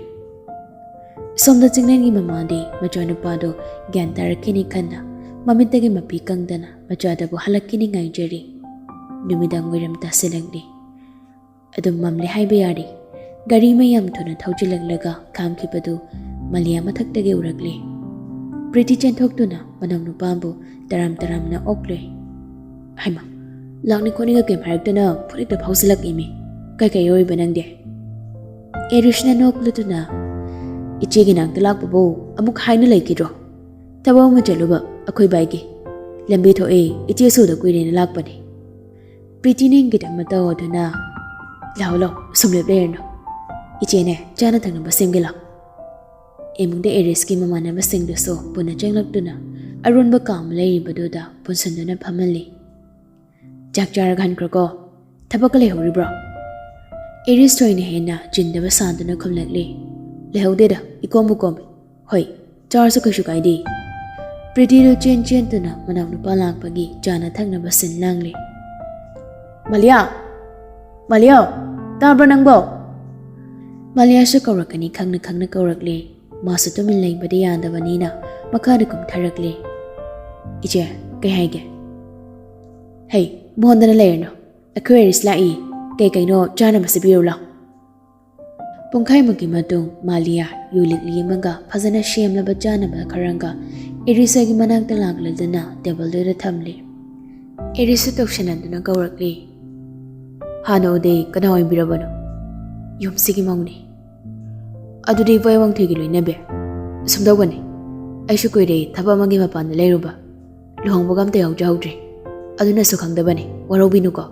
ꯁꯣꯝꯗ ꯆꯤꯡꯂꯦꯟꯒꯤ ꯃꯃꯥꯗꯤ ꯃꯆꯥꯅꯨꯄꯥꯗꯨ ꯒ꯭ꯌꯥꯟ ꯇꯥꯔꯛꯈꯤꯅꯤ ꯈꯟꯅ ꯃꯃꯤꯠꯇꯒꯤ ꯃꯄꯤ ꯀꯪꯗꯅ ꯃꯆꯥꯗꯕꯨ ꯍꯜꯂꯛꯈꯤꯅꯤ ꯉꯥꯏꯖꯔꯤ꯫ ꯅꯨꯃꯤꯗꯥꯡ ꯋꯥꯏꯔꯝ ꯇꯥꯁꯤꯜꯂꯛꯂꯤ꯫ ꯑꯗꯨꯝ ꯃꯝꯂꯦ ꯍꯥꯏꯕ ꯌꯥꯔꯦ꯫ ꯒꯥꯔꯤ ꯑꯃ ꯌꯥꯝ ꯊꯨꯅ ꯊꯧꯖꯤꯜꯂꯛꯂꯒ ꯈꯥꯝꯈꯤꯕꯗꯨ ꯃꯥꯂꯤꯌꯥ ꯃꯊꯛꯇꯒꯤ ꯎꯔꯛꯂꯦ꯫ ꯄ꯭ꯔꯤꯇꯤ ꯆꯦꯟꯊꯣꯛꯇꯨꯅ ꯃꯅꯥꯎ ꯅꯨꯄꯥꯕꯨ ꯇꯔꯥꯝ ꯇꯔꯥꯝꯅ ꯑꯣꯛꯂꯨꯏ꯫ "ꯍꯩꯃꯥ, ꯂꯥꯛꯅꯤ ꯈꯣꯠꯅꯤꯒ ꯀꯩꯝ ꯍꯥꯏꯔꯛꯇꯅ ꯐꯨꯔꯤꯠꯇ ꯐꯥꯎꯖꯤꯜꯂꯛꯏꯃꯤ꯫ ꯀꯩꯀꯩ ꯑꯣꯏꯕ ꯅꯪꯗꯤ?" ꯑꯦꯔꯤꯁꯅ ꯅꯣꯛꯂꯨꯗꯨꯅ, "ꯏꯆꯦꯒꯤ ꯅꯥꯛꯇ ꯂꯥꯛꯄꯕꯨ ꯑꯃꯨꯛ ꯍꯥꯏꯅ ꯂꯩꯈꯤꯗ꯭ꯔꯣ? ꯊꯕꯛ ꯑꯃ ꯆꯠꯂꯨꯕ ꯑꯩꯈꯣꯏ ꯕꯥꯏꯒꯤ꯫ ꯂꯝꯕꯤ ꯊꯣꯛꯑꯦ, ꯏꯆꯦ ꯁꯨꯗ ꯀꯨꯏꯔꯦꯅ ꯂꯥꯛꯄꯅꯦ꯫" ꯄ꯭ꯔꯤꯇꯤꯅ ꯏꯪꯒꯤꯠ ꯑꯃ ꯇꯧꯗꯨꯅ, "ꯂꯥꯛꯑꯣ ꯂꯥꯛꯑꯣ, ꯁꯨꯝ ꯂꯦꯞ ꯂꯩꯔꯅꯨ꯫ ꯏꯆꯦꯅꯦ, ꯆꯥꯅ ꯊꯛꯅꯕ ꯁꯦꯝꯒꯦ ꯂꯥꯛꯑꯣ꯫" ꯏꯃꯨꯡꯗ ꯑꯦꯔꯤꯁꯀꯤ ꯃꯃꯥꯟꯅꯕꯁꯤꯡꯗꯨꯁꯨ ꯄꯨꯟꯅ ꯆꯪꯂꯛꯇꯨꯅ ꯑꯔꯣꯟꯕ ꯀꯥ ꯑꯃ ꯂꯩꯔꯤꯕꯗꯨꯗ ꯄꯨꯟꯁꯤꯟꯗꯨꯅ ꯐꯝꯍꯜꯂꯤ꯫ "ꯆꯥꯛ ꯆꯥꯔꯒ ꯍꯟꯈ꯭ꯔꯣꯀꯣ꯫ ꯊꯕꯛꯀ ꯂꯩꯍꯧꯔꯤꯕ꯭ꯔꯣ?" ꯑꯦꯔꯤꯁ ꯊꯣꯏꯅ ꯍꯦꯟꯅ ꯆꯤꯟꯗꯕ ꯁꯥꯗꯨꯅ ꯈꯨꯝꯂꯛꯂꯤ꯫ "ꯂꯩꯍꯧꯗꯦꯗ, ꯏꯀꯣꯝꯕꯨ ꯀꯣꯝꯃꯤ꯫ ꯍꯣꯏ, ꯆꯥꯔꯁꯨ ꯀꯩꯁꯨ ꯀꯥꯏꯗꯦ꯫" ꯄ꯭ꯔꯤꯇꯤꯗꯨ ꯆꯦꯟ ꯆꯦꯟꯗꯨꯅ ꯃꯅꯥꯎꯅꯨꯄꯥ ꯂꯥꯛꯄꯒꯤ ꯆꯥꯅ ꯊꯛꯅꯕ ꯁꯤꯟ ꯂꯥꯡꯂꯤ꯫ "ꯃꯥꯂꯤꯌꯥ! ꯃꯥꯂꯤꯌꯥ! ꯇꯥꯕ꯭ꯔꯣ ꯅꯪꯕꯣ?" ꯃꯥꯂꯤꯌꯥꯁꯨ ꯀꯧꯔꯛꯀꯅꯤ ꯈꯪꯅ ꯈꯪꯅ ꯀꯧꯔꯛꯂꯤ꯫ ꯃꯥꯁꯨ ꯇꯨꯃꯤꯟ ꯂꯩꯕꯗꯤ ꯌꯥꯗꯕꯅꯤꯅ ꯃꯈꯥꯗ ꯀꯨꯝꯊꯔꯛꯂꯤ꯫ "ꯏꯆꯦ, ꯀꯩ ꯍꯥꯏꯒꯦ?" "ꯍꯩ, ꯃꯣꯟꯗꯅ ꯂꯩꯔꯅꯨ꯫ ꯑꯩꯈꯣꯏ ꯑꯦꯔꯤꯁ ꯂꯥꯛꯏ꯫ ꯀꯩ ꯀꯩꯅꯣ ꯆꯥꯅꯕꯁꯤ ꯄꯤꯔꯨ ꯂꯥꯎ꯫" ꯄꯨꯡꯈꯥꯏꯃꯨꯛꯀꯤ ꯃꯇꯨꯡ ꯃꯥꯂꯤꯌꯥ ꯌꯨ ꯂꯤꯛꯂꯤ ꯑꯃꯒ ꯐꯖꯅ ꯁꯦꯝꯂꯕ ꯆꯥꯅꯕ ꯈꯔꯒ ꯑꯦꯔꯤꯁꯒꯤ ꯃꯅꯥꯛꯇ ꯂꯥꯛꯂꯗꯨꯅ ꯇꯦꯕꯜꯗꯨꯗ ꯊꯝꯂꯤ꯫ ꯑꯦꯔꯤꯁꯁꯨ ꯇꯧꯁꯟꯅꯗꯨꯅ ꯀꯧꯔꯛꯂꯤ꯫ "ꯍꯥꯟꯅ ꯎꯗꯦ, ꯀꯅꯥ ꯑꯣꯏꯕꯤꯔꯕꯅꯣ?" "ꯌꯨꯝꯁꯤꯒꯤ ꯃꯧꯅꯤ꯫" "ꯑꯗꯨꯗꯤ ꯏꯕꯣꯏ ꯋꯥꯡꯊꯣꯏꯒꯤ ꯂꯣꯏꯅꯕꯤ꯫" "ꯁꯨꯝꯗꯧꯕꯅꯤ, ꯑꯩꯁꯨ ꯀꯨꯏꯔꯦ ꯊꯕꯛ ꯑꯃꯒꯤ ꯃꯄꯥꯟꯗ ꯂꯩꯔꯨꯕ, ꯂꯨꯍꯣꯡꯕꯒ ꯑꯝꯇ ꯌꯥꯎꯖꯍꯧꯗ꯭ꯔꯦ, ꯑꯗꯨꯅꯁꯨ ꯈꯪꯗꯕꯅꯤ, ꯋꯥꯔꯧꯕꯤꯅꯨꯀꯣ꯫"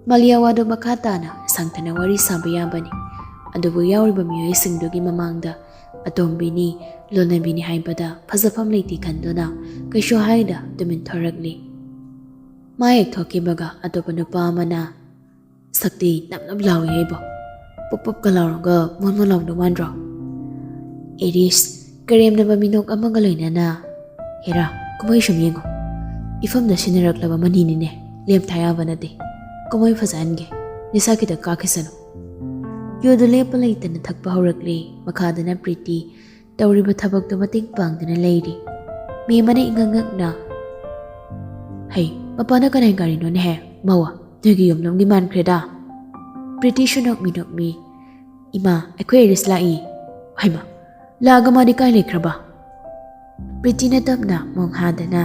ꯃꯥꯂꯤꯌꯥ ꯋꯥꯗꯨ ꯃꯈꯥ ꯇꯥꯅ ꯁꯥꯡꯊꯅ ꯋꯥꯔꯤ ꯁꯥꯕ ꯌꯥꯕꯅꯤ, ꯑꯗꯨꯕꯨ ꯌꯥꯎꯔꯤꯕ ꯃꯤꯑꯣꯏꯁꯤꯡꯗꯨꯒꯤ ꯃꯃꯥꯡꯗ ꯑꯇꯣꯝꯕꯤꯅꯤ, ꯂꯣꯟꯅꯕꯤꯅꯤ ꯍꯥꯏꯕꯗ ꯐꯖꯐꯝ ꯂꯩꯇꯦ ꯈꯟꯗꯨꯅ ꯀꯩꯁꯨ ꯍꯥꯏꯗ ꯇꯨꯃꯤꯟ ꯊꯣꯔꯛꯂꯤ꯫ ꯃꯥ ꯍꯦꯛ ꯊꯣꯛꯈꯤꯕꯒ ꯑꯇꯣꯞꯄ ꯅꯨꯄꯥ ꯑꯃꯅ, "ꯁꯛꯇꯤ ꯅꯞ ꯅꯞ ꯂꯥꯎꯏ ꯍꯥꯏꯕꯣ? ꯄꯨꯞ ꯄꯨꯞꯀ ꯂꯥꯎꯔꯒ ꯃꯣꯟ ꯃꯣꯟ ꯂꯥꯎꯗꯧ ꯃꯥꯟꯗ꯭ꯔꯣ?" ꯑꯦꯔꯤꯁ ꯀꯔꯦꯝꯅꯕ ꯃꯤꯅꯣꯛ ꯑꯃꯒ ꯂꯣꯏꯅꯅ, "ꯍꯦꯔꯥ, ꯀꯨꯝꯍꯩ ꯁꯨꯝ ꯌꯦꯡꯉꯣ꯫ ꯏꯐꯝꯗ ꯁꯤꯟꯅꯔꯛꯂꯕ ꯃꯅꯤꯅꯤꯅꯦ, ꯂꯦꯝꯊꯥ ꯌꯥꯕ ꯅꯠꯇꯦ꯫ ꯀꯨꯝꯍꯩ ꯐꯖꯍꯟꯒꯦ, ꯅꯤꯁꯥ ꯈꯤꯇ ꯀꯥꯈꯤꯁꯅꯨ꯫" ꯌꯨꯗꯨ ꯂꯦꯞꯄ ꯂꯩꯇꯅ ꯊꯛꯄ ꯍꯧꯔꯛꯂꯦ꯫ ꯃꯈꯥꯗꯅ ꯄ꯭ꯔꯤꯇꯤ ꯇꯧꯔꯤꯕ ꯊꯕꯛꯇꯨ ꯃꯇꯦꯡ ꯄꯥꯡꯗꯨꯅ ꯂꯩꯔꯤ꯫ ꯃꯦꯝ ꯑꯃꯅ ꯏꯉꯛ ꯉꯛꯅ, "ꯍꯩ, ꯃꯄꯥꯅ ꯀꯅꯥꯏ ꯒꯥꯔꯤꯅꯣꯅꯦꯍꯦ? ꯃꯧ, ꯅꯣꯏꯒꯤ ꯌꯨꯝꯂꯣꯝꯒꯤ ꯃꯥꯟꯈ꯭ꯔꯦꯗ꯫" ꯄ꯭ꯔꯤꯇꯤꯁꯨ ꯅꯣꯛꯃꯤ ꯅꯣꯛꯃꯤ, "ꯏꯃꯥ, ꯑꯩꯈꯣꯏ ꯑꯦꯔꯤꯁ ꯂꯥꯛꯏ꯫" "ꯍꯩꯃꯥ, ꯂꯥꯛꯑꯒ ꯃꯥꯗꯤ ꯀꯥꯏ ꯂꯩꯈ꯭ꯔꯕ? ꯄ꯭ꯔꯤꯇꯤꯅ ꯇꯞꯅ ꯃꯣꯡ ꯍꯥꯗꯅ,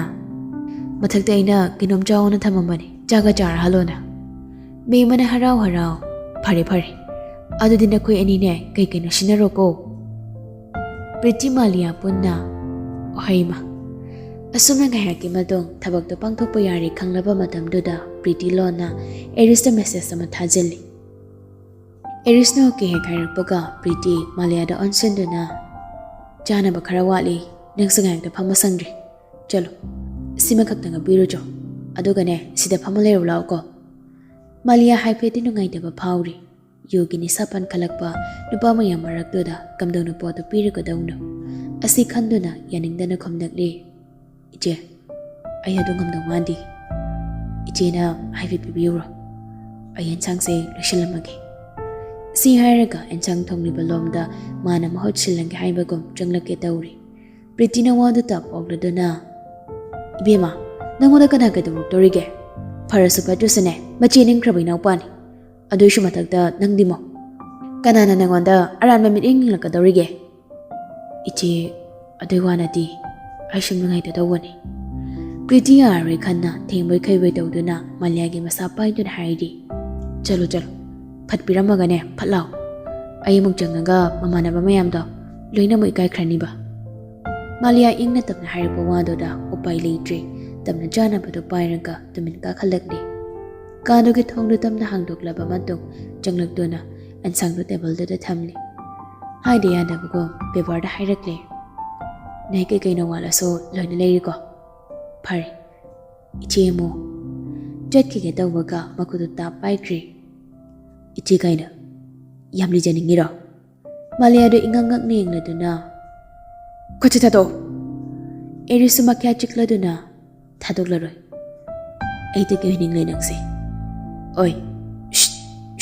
"ꯃꯊꯛꯇ ꯑꯩꯅ ꯀꯩꯅꯣꯝ ꯆꯥꯎꯅ ꯊꯝꯃꯝꯕꯅꯤ, ꯆꯥꯒ ꯆꯥꯔ ꯍꯜꯂꯣꯅ꯫" ꯃꯦꯝꯃꯅ ꯍꯔꯥꯎ ꯍꯔꯥꯎ, "ꯐꯔꯦ ꯐꯔꯦ, ꯑꯗꯨꯗꯤ ꯅꯈꯣꯏ ꯑꯅꯤꯅꯦ ꯀꯩ ꯀꯩꯅꯣ ꯁꯤꯟꯅꯔꯣꯀꯣ꯫" ꯄ꯭ꯔꯤꯇꯤ ꯃꯥꯂꯤꯌꯥ ꯄꯨꯟꯅ, "ꯍꯩꯃ꯫" ꯑꯁꯨꯝꯅ ꯉꯥꯏꯍꯥꯛꯀꯤ ꯃꯇꯨꯡ ꯊꯕꯛꯇꯣ ꯄꯥꯡꯊꯣꯛꯄ ꯌꯥꯔꯦ ꯈꯪꯂꯕ ꯃꯇꯝꯗꯨꯗ ꯄ꯭ꯔꯤꯇꯤ ꯂꯣꯟꯅ ꯑꯦꯔꯤꯁꯇ ꯃꯦꯁꯦꯖ ꯑꯃ ꯊꯥꯖꯤꯜꯂꯤ꯫ ꯑꯦꯔꯤꯁꯅ ꯑꯣꯀꯦ ꯍꯦꯛ ꯍꯥꯏꯔꯛꯄꯒ ꯄ꯭ꯔꯤꯇꯤ ꯃꯥꯂꯤꯌꯥꯗ ꯑꯣꯟꯁꯤꯟꯗꯨꯅ, "ꯆꯥꯅꯕ ꯈꯔ ꯋꯥꯠꯂꯤ, ꯅꯪꯁꯨ ꯉꯥꯏꯍꯥꯛꯇ ꯐꯝꯕ ꯁꯪꯗ꯭ꯔꯤ꯫ ꯆꯠꯂꯣ, ꯁꯤꯃꯈꯛꯇꯪ ꯄꯤꯔꯨꯆꯣ, ꯑꯗꯨꯒꯅꯦ ꯁꯤꯗ ꯐꯝꯃ ꯂꯩꯔꯨ ꯂꯥꯛꯑꯣꯀꯣ꯫" ꯃꯥꯂꯤꯌꯥ ꯍꯥꯏꯐꯦꯠꯇꯤ ꯅꯨꯡꯉꯥꯏꯇꯕ ꯐꯥꯎꯔꯤ꯫ ꯌꯨꯒꯤ ꯅꯤꯁꯥ ꯄꯟꯈꯠꯂꯛꯄ ꯅꯨꯄꯥ ꯃꯌꯥꯝ ꯃꯔꯛꯇꯨꯗ ꯀꯝꯗꯧꯅ ꯄꯣꯠꯇꯨ ꯄꯤꯔꯒꯗꯧꯅꯣ? ꯑꯁꯤ ꯈꯟꯗꯨꯅ ꯌꯥꯅꯤꯡꯗꯅ ꯈꯨꯝꯂꯛꯂꯤ, "ꯏꯆꯦ, ꯑꯩ ꯑꯗꯨ ꯉꯝꯗꯧ ꯃꯥꯟꯗꯦ꯫ ꯏꯆꯦꯅ ꯍꯥꯏꯐꯦꯠ ꯄꯤꯕꯤꯌꯨꯔꯣ? ꯑꯩ ꯑꯦꯟꯁꯥꯡꯁꯦ ꯂꯣꯏꯁꯤꯜꯂꯝꯃꯒꯦ꯫" ꯁꯤ ꯍꯥꯏꯔꯒ ꯑꯦꯟꯁꯥꯡ ꯊꯣꯡꯂꯤꯕ ꯂꯣꯝꯗ ꯃꯥꯅ ꯃꯍꯨꯠ ꯁꯤꯜꯂꯒꯦ ꯍꯥꯏꯕꯒꯨꯝ ꯆꯪꯂꯛꯀꯦ ꯇꯧꯔꯤ꯫ ꯄ꯭ꯔꯤꯇꯤꯅ ꯋꯥꯗꯨ ꯇꯞ ꯑꯣꯛꯂꯗꯨꯅ, "ꯏꯕꯦꯝꯃ, ꯅꯪꯉꯣꯟꯗ ꯀꯅꯥ ꯀꯩꯗꯧꯔꯛꯇꯣꯔꯤꯒꯦ? ꯐꯔꯁꯨ ꯐꯠꯇ꯭ꯔꯁꯨꯅꯦ, ꯃꯆꯦ ꯅꯤꯡꯈ꯭ꯔꯕ ꯏꯅꯥꯎꯄꯥꯅꯤ꯫ ꯑꯗꯨꯏꯁꯨ ꯃꯊꯛꯇ ꯅꯪꯗꯤꯃꯣ꯫ ꯀꯅꯥꯅ ꯅꯪꯉꯣꯟꯗ ꯑꯔꯥꯟꯕ ꯃꯤꯠꯌꯦꯡ ꯌꯦꯡꯂꯛꯀꯗꯧꯔꯤꯒꯦ?" "ꯏꯆꯦ, ꯑꯗꯨꯏ ꯋꯥ ꯅꯠꯇꯦ, ꯑꯩ ꯁꯨꯝ ꯅꯨꯡꯉꯥꯏꯇ ꯇꯧꯕꯅꯤ꯫" ꯄ꯭ꯔꯤꯇꯤ ꯌꯥꯔꯣꯏ ꯈꯟꯅ ꯊꯦꯡꯕꯣꯏ ꯈꯩꯕꯣꯏ ꯇꯧꯗꯨꯅ ꯃꯥꯂꯤꯌꯥꯒꯤ ꯃꯁꯥ ꯄꯥꯏꯗꯨꯅ ꯍꯥꯏꯔꯤ, "ꯆꯠꯂꯣ, ꯆꯠꯂꯣ, ꯐꯠ ꯄꯤꯔꯝꯃꯒꯅꯦ, ꯐꯠ ꯂꯥꯎ꯫ ꯑꯩ ꯑꯃꯨꯛ ꯆꯪꯉꯒ ꯃꯃꯥꯟꯅꯕ ꯃꯌꯥꯝꯗꯣ ꯂꯣꯏꯅꯃꯛ ꯏꯀꯥꯏꯈ꯭ꯔꯅꯤꯕ꯫" ꯃꯥꯂꯤꯌꯥ ꯏꯪꯅ ꯇꯞꯅ ꯍꯥꯏꯔꯛꯄ ꯋꯥꯗꯨꯗ ꯎꯄꯥꯏ ꯂꯩꯇ꯭ꯔꯦ꯫ ꯇꯞꯅ ꯆꯥꯅꯕꯗꯨ ꯄꯥꯏꯔꯒ ꯇꯨꯃꯤꯟ ꯀꯥꯈꯠꯂꯛꯂꯦ꯫ ꯀꯥꯗꯨꯒꯤ ꯊꯣꯡꯗꯨ ꯇꯞꯅ ꯍꯥꯡꯗꯣꯛꯂꯕ ꯃꯇꯨꯡ ꯆꯪꯂꯛꯇꯨꯅ ꯑꯦꯟꯁꯥꯡꯗꯨ ꯇꯦꯕꯜꯗꯨꯗ ꯊꯝꯂꯦ꯫ ꯍꯥꯏꯗ ꯌꯥꯗꯕꯒꯨꯝ ꯕꯦꯕꯥꯔꯗ ꯍꯥꯏꯔꯛꯂꯦ, "ꯅꯣꯏ ꯀꯩꯀꯩꯅꯣ ꯋꯥꯠꯂꯁꯨ ꯂꯣꯏꯅ ꯂꯩꯔꯤꯀꯣ? ꯐꯔꯦ, ꯏꯆꯦ ꯑꯃꯨꯛ꯫" ꯆꯠꯈꯤꯒꯦ ꯇꯧꯕꯒ ꯃꯈꯨꯠꯇꯨ ꯇꯥꯞ ꯄꯥꯏꯈ꯭ꯔꯦ꯫ "ꯏꯆꯦ ꯀꯥꯏꯅ? ꯌꯥꯝ ꯂꯤꯖꯅꯤꯡꯉꯤꯔꯣ?" ꯃꯥꯂꯤꯌꯥꯗꯨ ꯏꯉꯛ ꯉꯛꯅ ꯌꯦꯡꯂꯗꯨꯅ, "ꯈꯨꯠꯁꯤ ꯊꯥꯗꯣꯛꯑꯣ!" ꯑꯦꯔꯤꯁꯁꯨ ꯃꯈ꯭ꯌꯥ ꯆꯤꯛꯂꯗꯨꯅ, "ꯊꯥꯗꯣꯛꯂꯔꯣꯏ꯫ ꯑꯩꯗꯤ ꯀꯩ ꯑꯣꯏꯅꯤꯡꯂꯦ ꯅꯪꯁꯦ? ꯑꯣꯏ, ꯁ꯭ꯠ,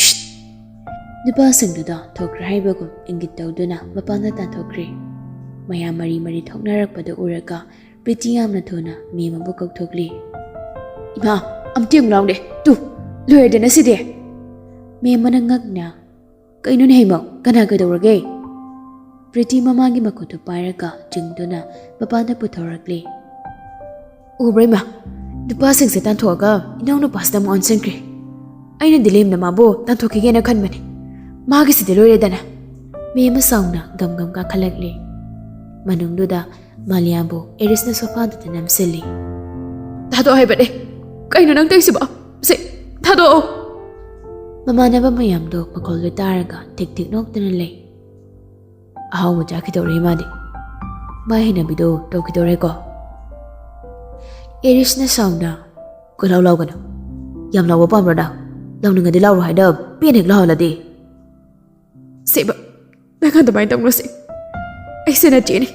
ꯁ꯭ꯠ!" ꯅꯨꯄꯥꯁꯤꯡꯗꯨꯗ ꯊꯣꯛꯈ꯭ꯔꯦ ꯍꯥꯏꯕꯒꯨꯝ ꯏꯪꯒꯤꯠ ꯇꯧꯗꯨꯅ ꯃꯄꯥꯟꯗ ꯇꯥꯟꯊꯣꯛꯈ꯭ꯔꯦ꯫ ꯃꯌꯥꯝ ꯃꯔꯤ ꯃꯔꯤ ꯊꯣꯛꯅꯔꯛꯄꯗꯨ ꯎꯔꯒ ꯄ꯭ꯔꯤꯇꯤ ꯌꯥꯝꯅ ꯊꯨꯅ ꯃꯦꯝ ꯑꯃꯕꯨ ꯀꯧꯊꯣꯛꯂꯤ꯫ "ꯏꯃꯥ, ꯑꯝꯇ ꯌꯦꯡꯉꯨ ꯂꯥꯎꯅꯦ꯫ ꯇꯨ, ꯂꯣꯏꯔꯦꯗꯅ ꯁꯤꯗꯤ!" ꯃꯦꯝ ꯑꯃꯅ ꯉꯛꯅ, "ꯀꯩꯅꯣꯅꯦ ꯍꯩꯃꯧ, ꯀꯅꯥ ꯀꯩꯗꯧꯔꯒꯦ?" ꯄ꯭ꯔꯤꯇꯤ ꯃꯃꯥꯒꯤ ꯃꯈꯨꯠꯇꯨ ꯄꯥꯏꯔꯒ ꯆꯤꯡꯗꯨꯅ ꯃꯄꯥꯟꯗ ꯄꯨꯊꯣꯔꯛꯂꯤ꯫ "ꯎꯕ꯭ꯔꯥ ꯏꯃꯥ? ꯅꯨꯄꯥꯁꯤꯡꯁꯦ ꯇꯥꯟꯊꯣꯛꯑꯒ ꯏꯅꯥꯎ ꯅꯨꯄꯥꯁꯤꯗ ꯑꯃꯨꯛ ꯑꯣꯟꯁꯤꯟꯈ꯭ꯔꯦ꯫ ꯑꯩꯅꯗꯤ ꯂꯦꯝꯅ ꯃꯥꯕꯨ ꯇꯥꯟꯊꯣꯛꯈꯤꯒꯦꯅ ꯈꯟꯕꯅꯤ꯫ ꯃꯥꯒꯤꯁꯤꯗꯤ ꯂꯣꯏꯔꯦꯗꯅ꯫" ꯃꯦꯝꯃ ꯁꯥꯎꯅ ꯒꯝ ꯒꯝ ꯀꯥꯈꯠꯂꯛꯂꯤ꯫ ꯃꯅꯨꯡꯗꯨꯗ ꯃꯥꯂꯤꯌꯥꯕꯨ ꯑꯦꯔꯤꯁꯅ ꯁꯣꯐꯥꯗꯨꯗ ꯅꯝꯁꯤꯜꯂꯤ꯫ "ꯊꯥꯗꯣꯛꯑꯣ ꯍꯥꯏꯕꯅꯦ꯫ ꯀꯩꯅꯣ ꯅꯪ ꯇꯧꯔꯤꯁꯤꯕꯣ? ꯁꯦ, ꯊꯥꯗꯣꯛꯑꯣ!" ꯃꯃꯥꯟꯅꯕ ꯃꯌꯥꯝꯗꯣ ꯃꯈꯣꯜꯗꯨ ꯇꯥꯔꯒ ꯊꯤꯛ ꯊꯤꯛ ꯅꯣꯛꯇꯨꯅ ꯂꯩ꯫ "ꯑꯍꯥꯎꯕ ꯆꯥꯈꯤꯗꯧꯔꯦ ꯃꯥꯗꯤ꯫ ꯃꯥ ꯍꯩꯅꯕꯤꯗꯣ ꯇꯧꯈꯤꯗꯧꯔꯦꯀꯣ꯫" ꯑꯦꯔꯤꯁꯅ ꯁꯥꯎꯅ, "ꯀꯣꯏꯂꯥꯎ ꯂꯥꯎꯒꯅꯨ꯫ ꯌꯥꯝ ꯂꯥꯎꯕ ꯄꯥꯝꯕ꯭ꯔꯣ ꯅꯪ? ꯂꯥꯎꯅꯤꯡꯉꯗꯤ ꯂꯥꯎꯔꯣ ꯍꯥꯏꯅ ꯄꯦꯟ ꯍꯦꯛ ꯂꯥꯎꯍꯜꯂꯗꯤ꯫" "ꯁꯦꯕ, ꯅꯪ ꯑꯗꯨꯃꯥꯏꯅ ꯇꯧꯅꯨꯁꯦ꯫ ꯑꯩꯁꯦ ꯅꯆꯦꯅꯤ꯫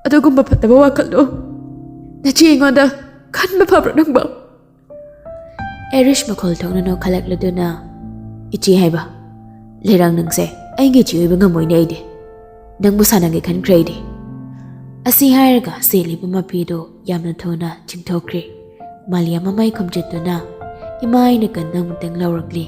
ꯑꯗꯨꯒꯨꯝꯕ ꯐꯠꯇꯕ ꯋꯥꯈꯜꯗꯣ ꯅꯆꯦ ꯑꯩꯉꯣꯟꯗ ꯈꯟꯕ ꯐꯕ꯭ꯔꯣ ꯅꯪꯕꯣ?" ꯑꯦꯔꯤꯁ ꯃꯈꯣꯜ ꯊꯣꯛꯅ ꯅꯣꯛꯈꯠꯂꯛꯂꯗꯨꯅ, "ꯏꯆꯦ ꯍꯥꯏꯕ? ꯂꯩꯔꯥꯡ ꯅꯪꯁꯦ ꯑꯩꯒꯤ ꯏꯆꯦ ꯑꯣꯏꯕ ꯉꯝꯃꯣꯏꯅꯦ ꯑꯩꯗꯤ꯫ ꯅꯪꯕꯨ ꯁꯥꯟꯅꯒꯦ ꯈꯟꯈ꯭ꯔꯦ ꯑꯩꯗꯤ꯫" ꯑꯁꯤ ꯍꯥꯏꯔꯒ ꯁꯦꯠꯂꯤꯕ ꯃꯐꯤꯗꯨ ꯌꯥꯝꯅ ꯊꯨꯅ ꯆꯤꯡꯊꯣꯛꯈ꯭ꯔꯦ꯫ ꯃꯥꯂꯤꯌꯥ ꯃꯃꯥꯏ ꯈꯨꯝꯖꯤꯟꯗꯨꯅ, "ꯏꯃꯥ, ꯑꯩꯅ ꯀꯟꯅ ꯑꯃꯨꯛꯇꯪ ꯂꯧꯔꯛꯂꯤ꯫"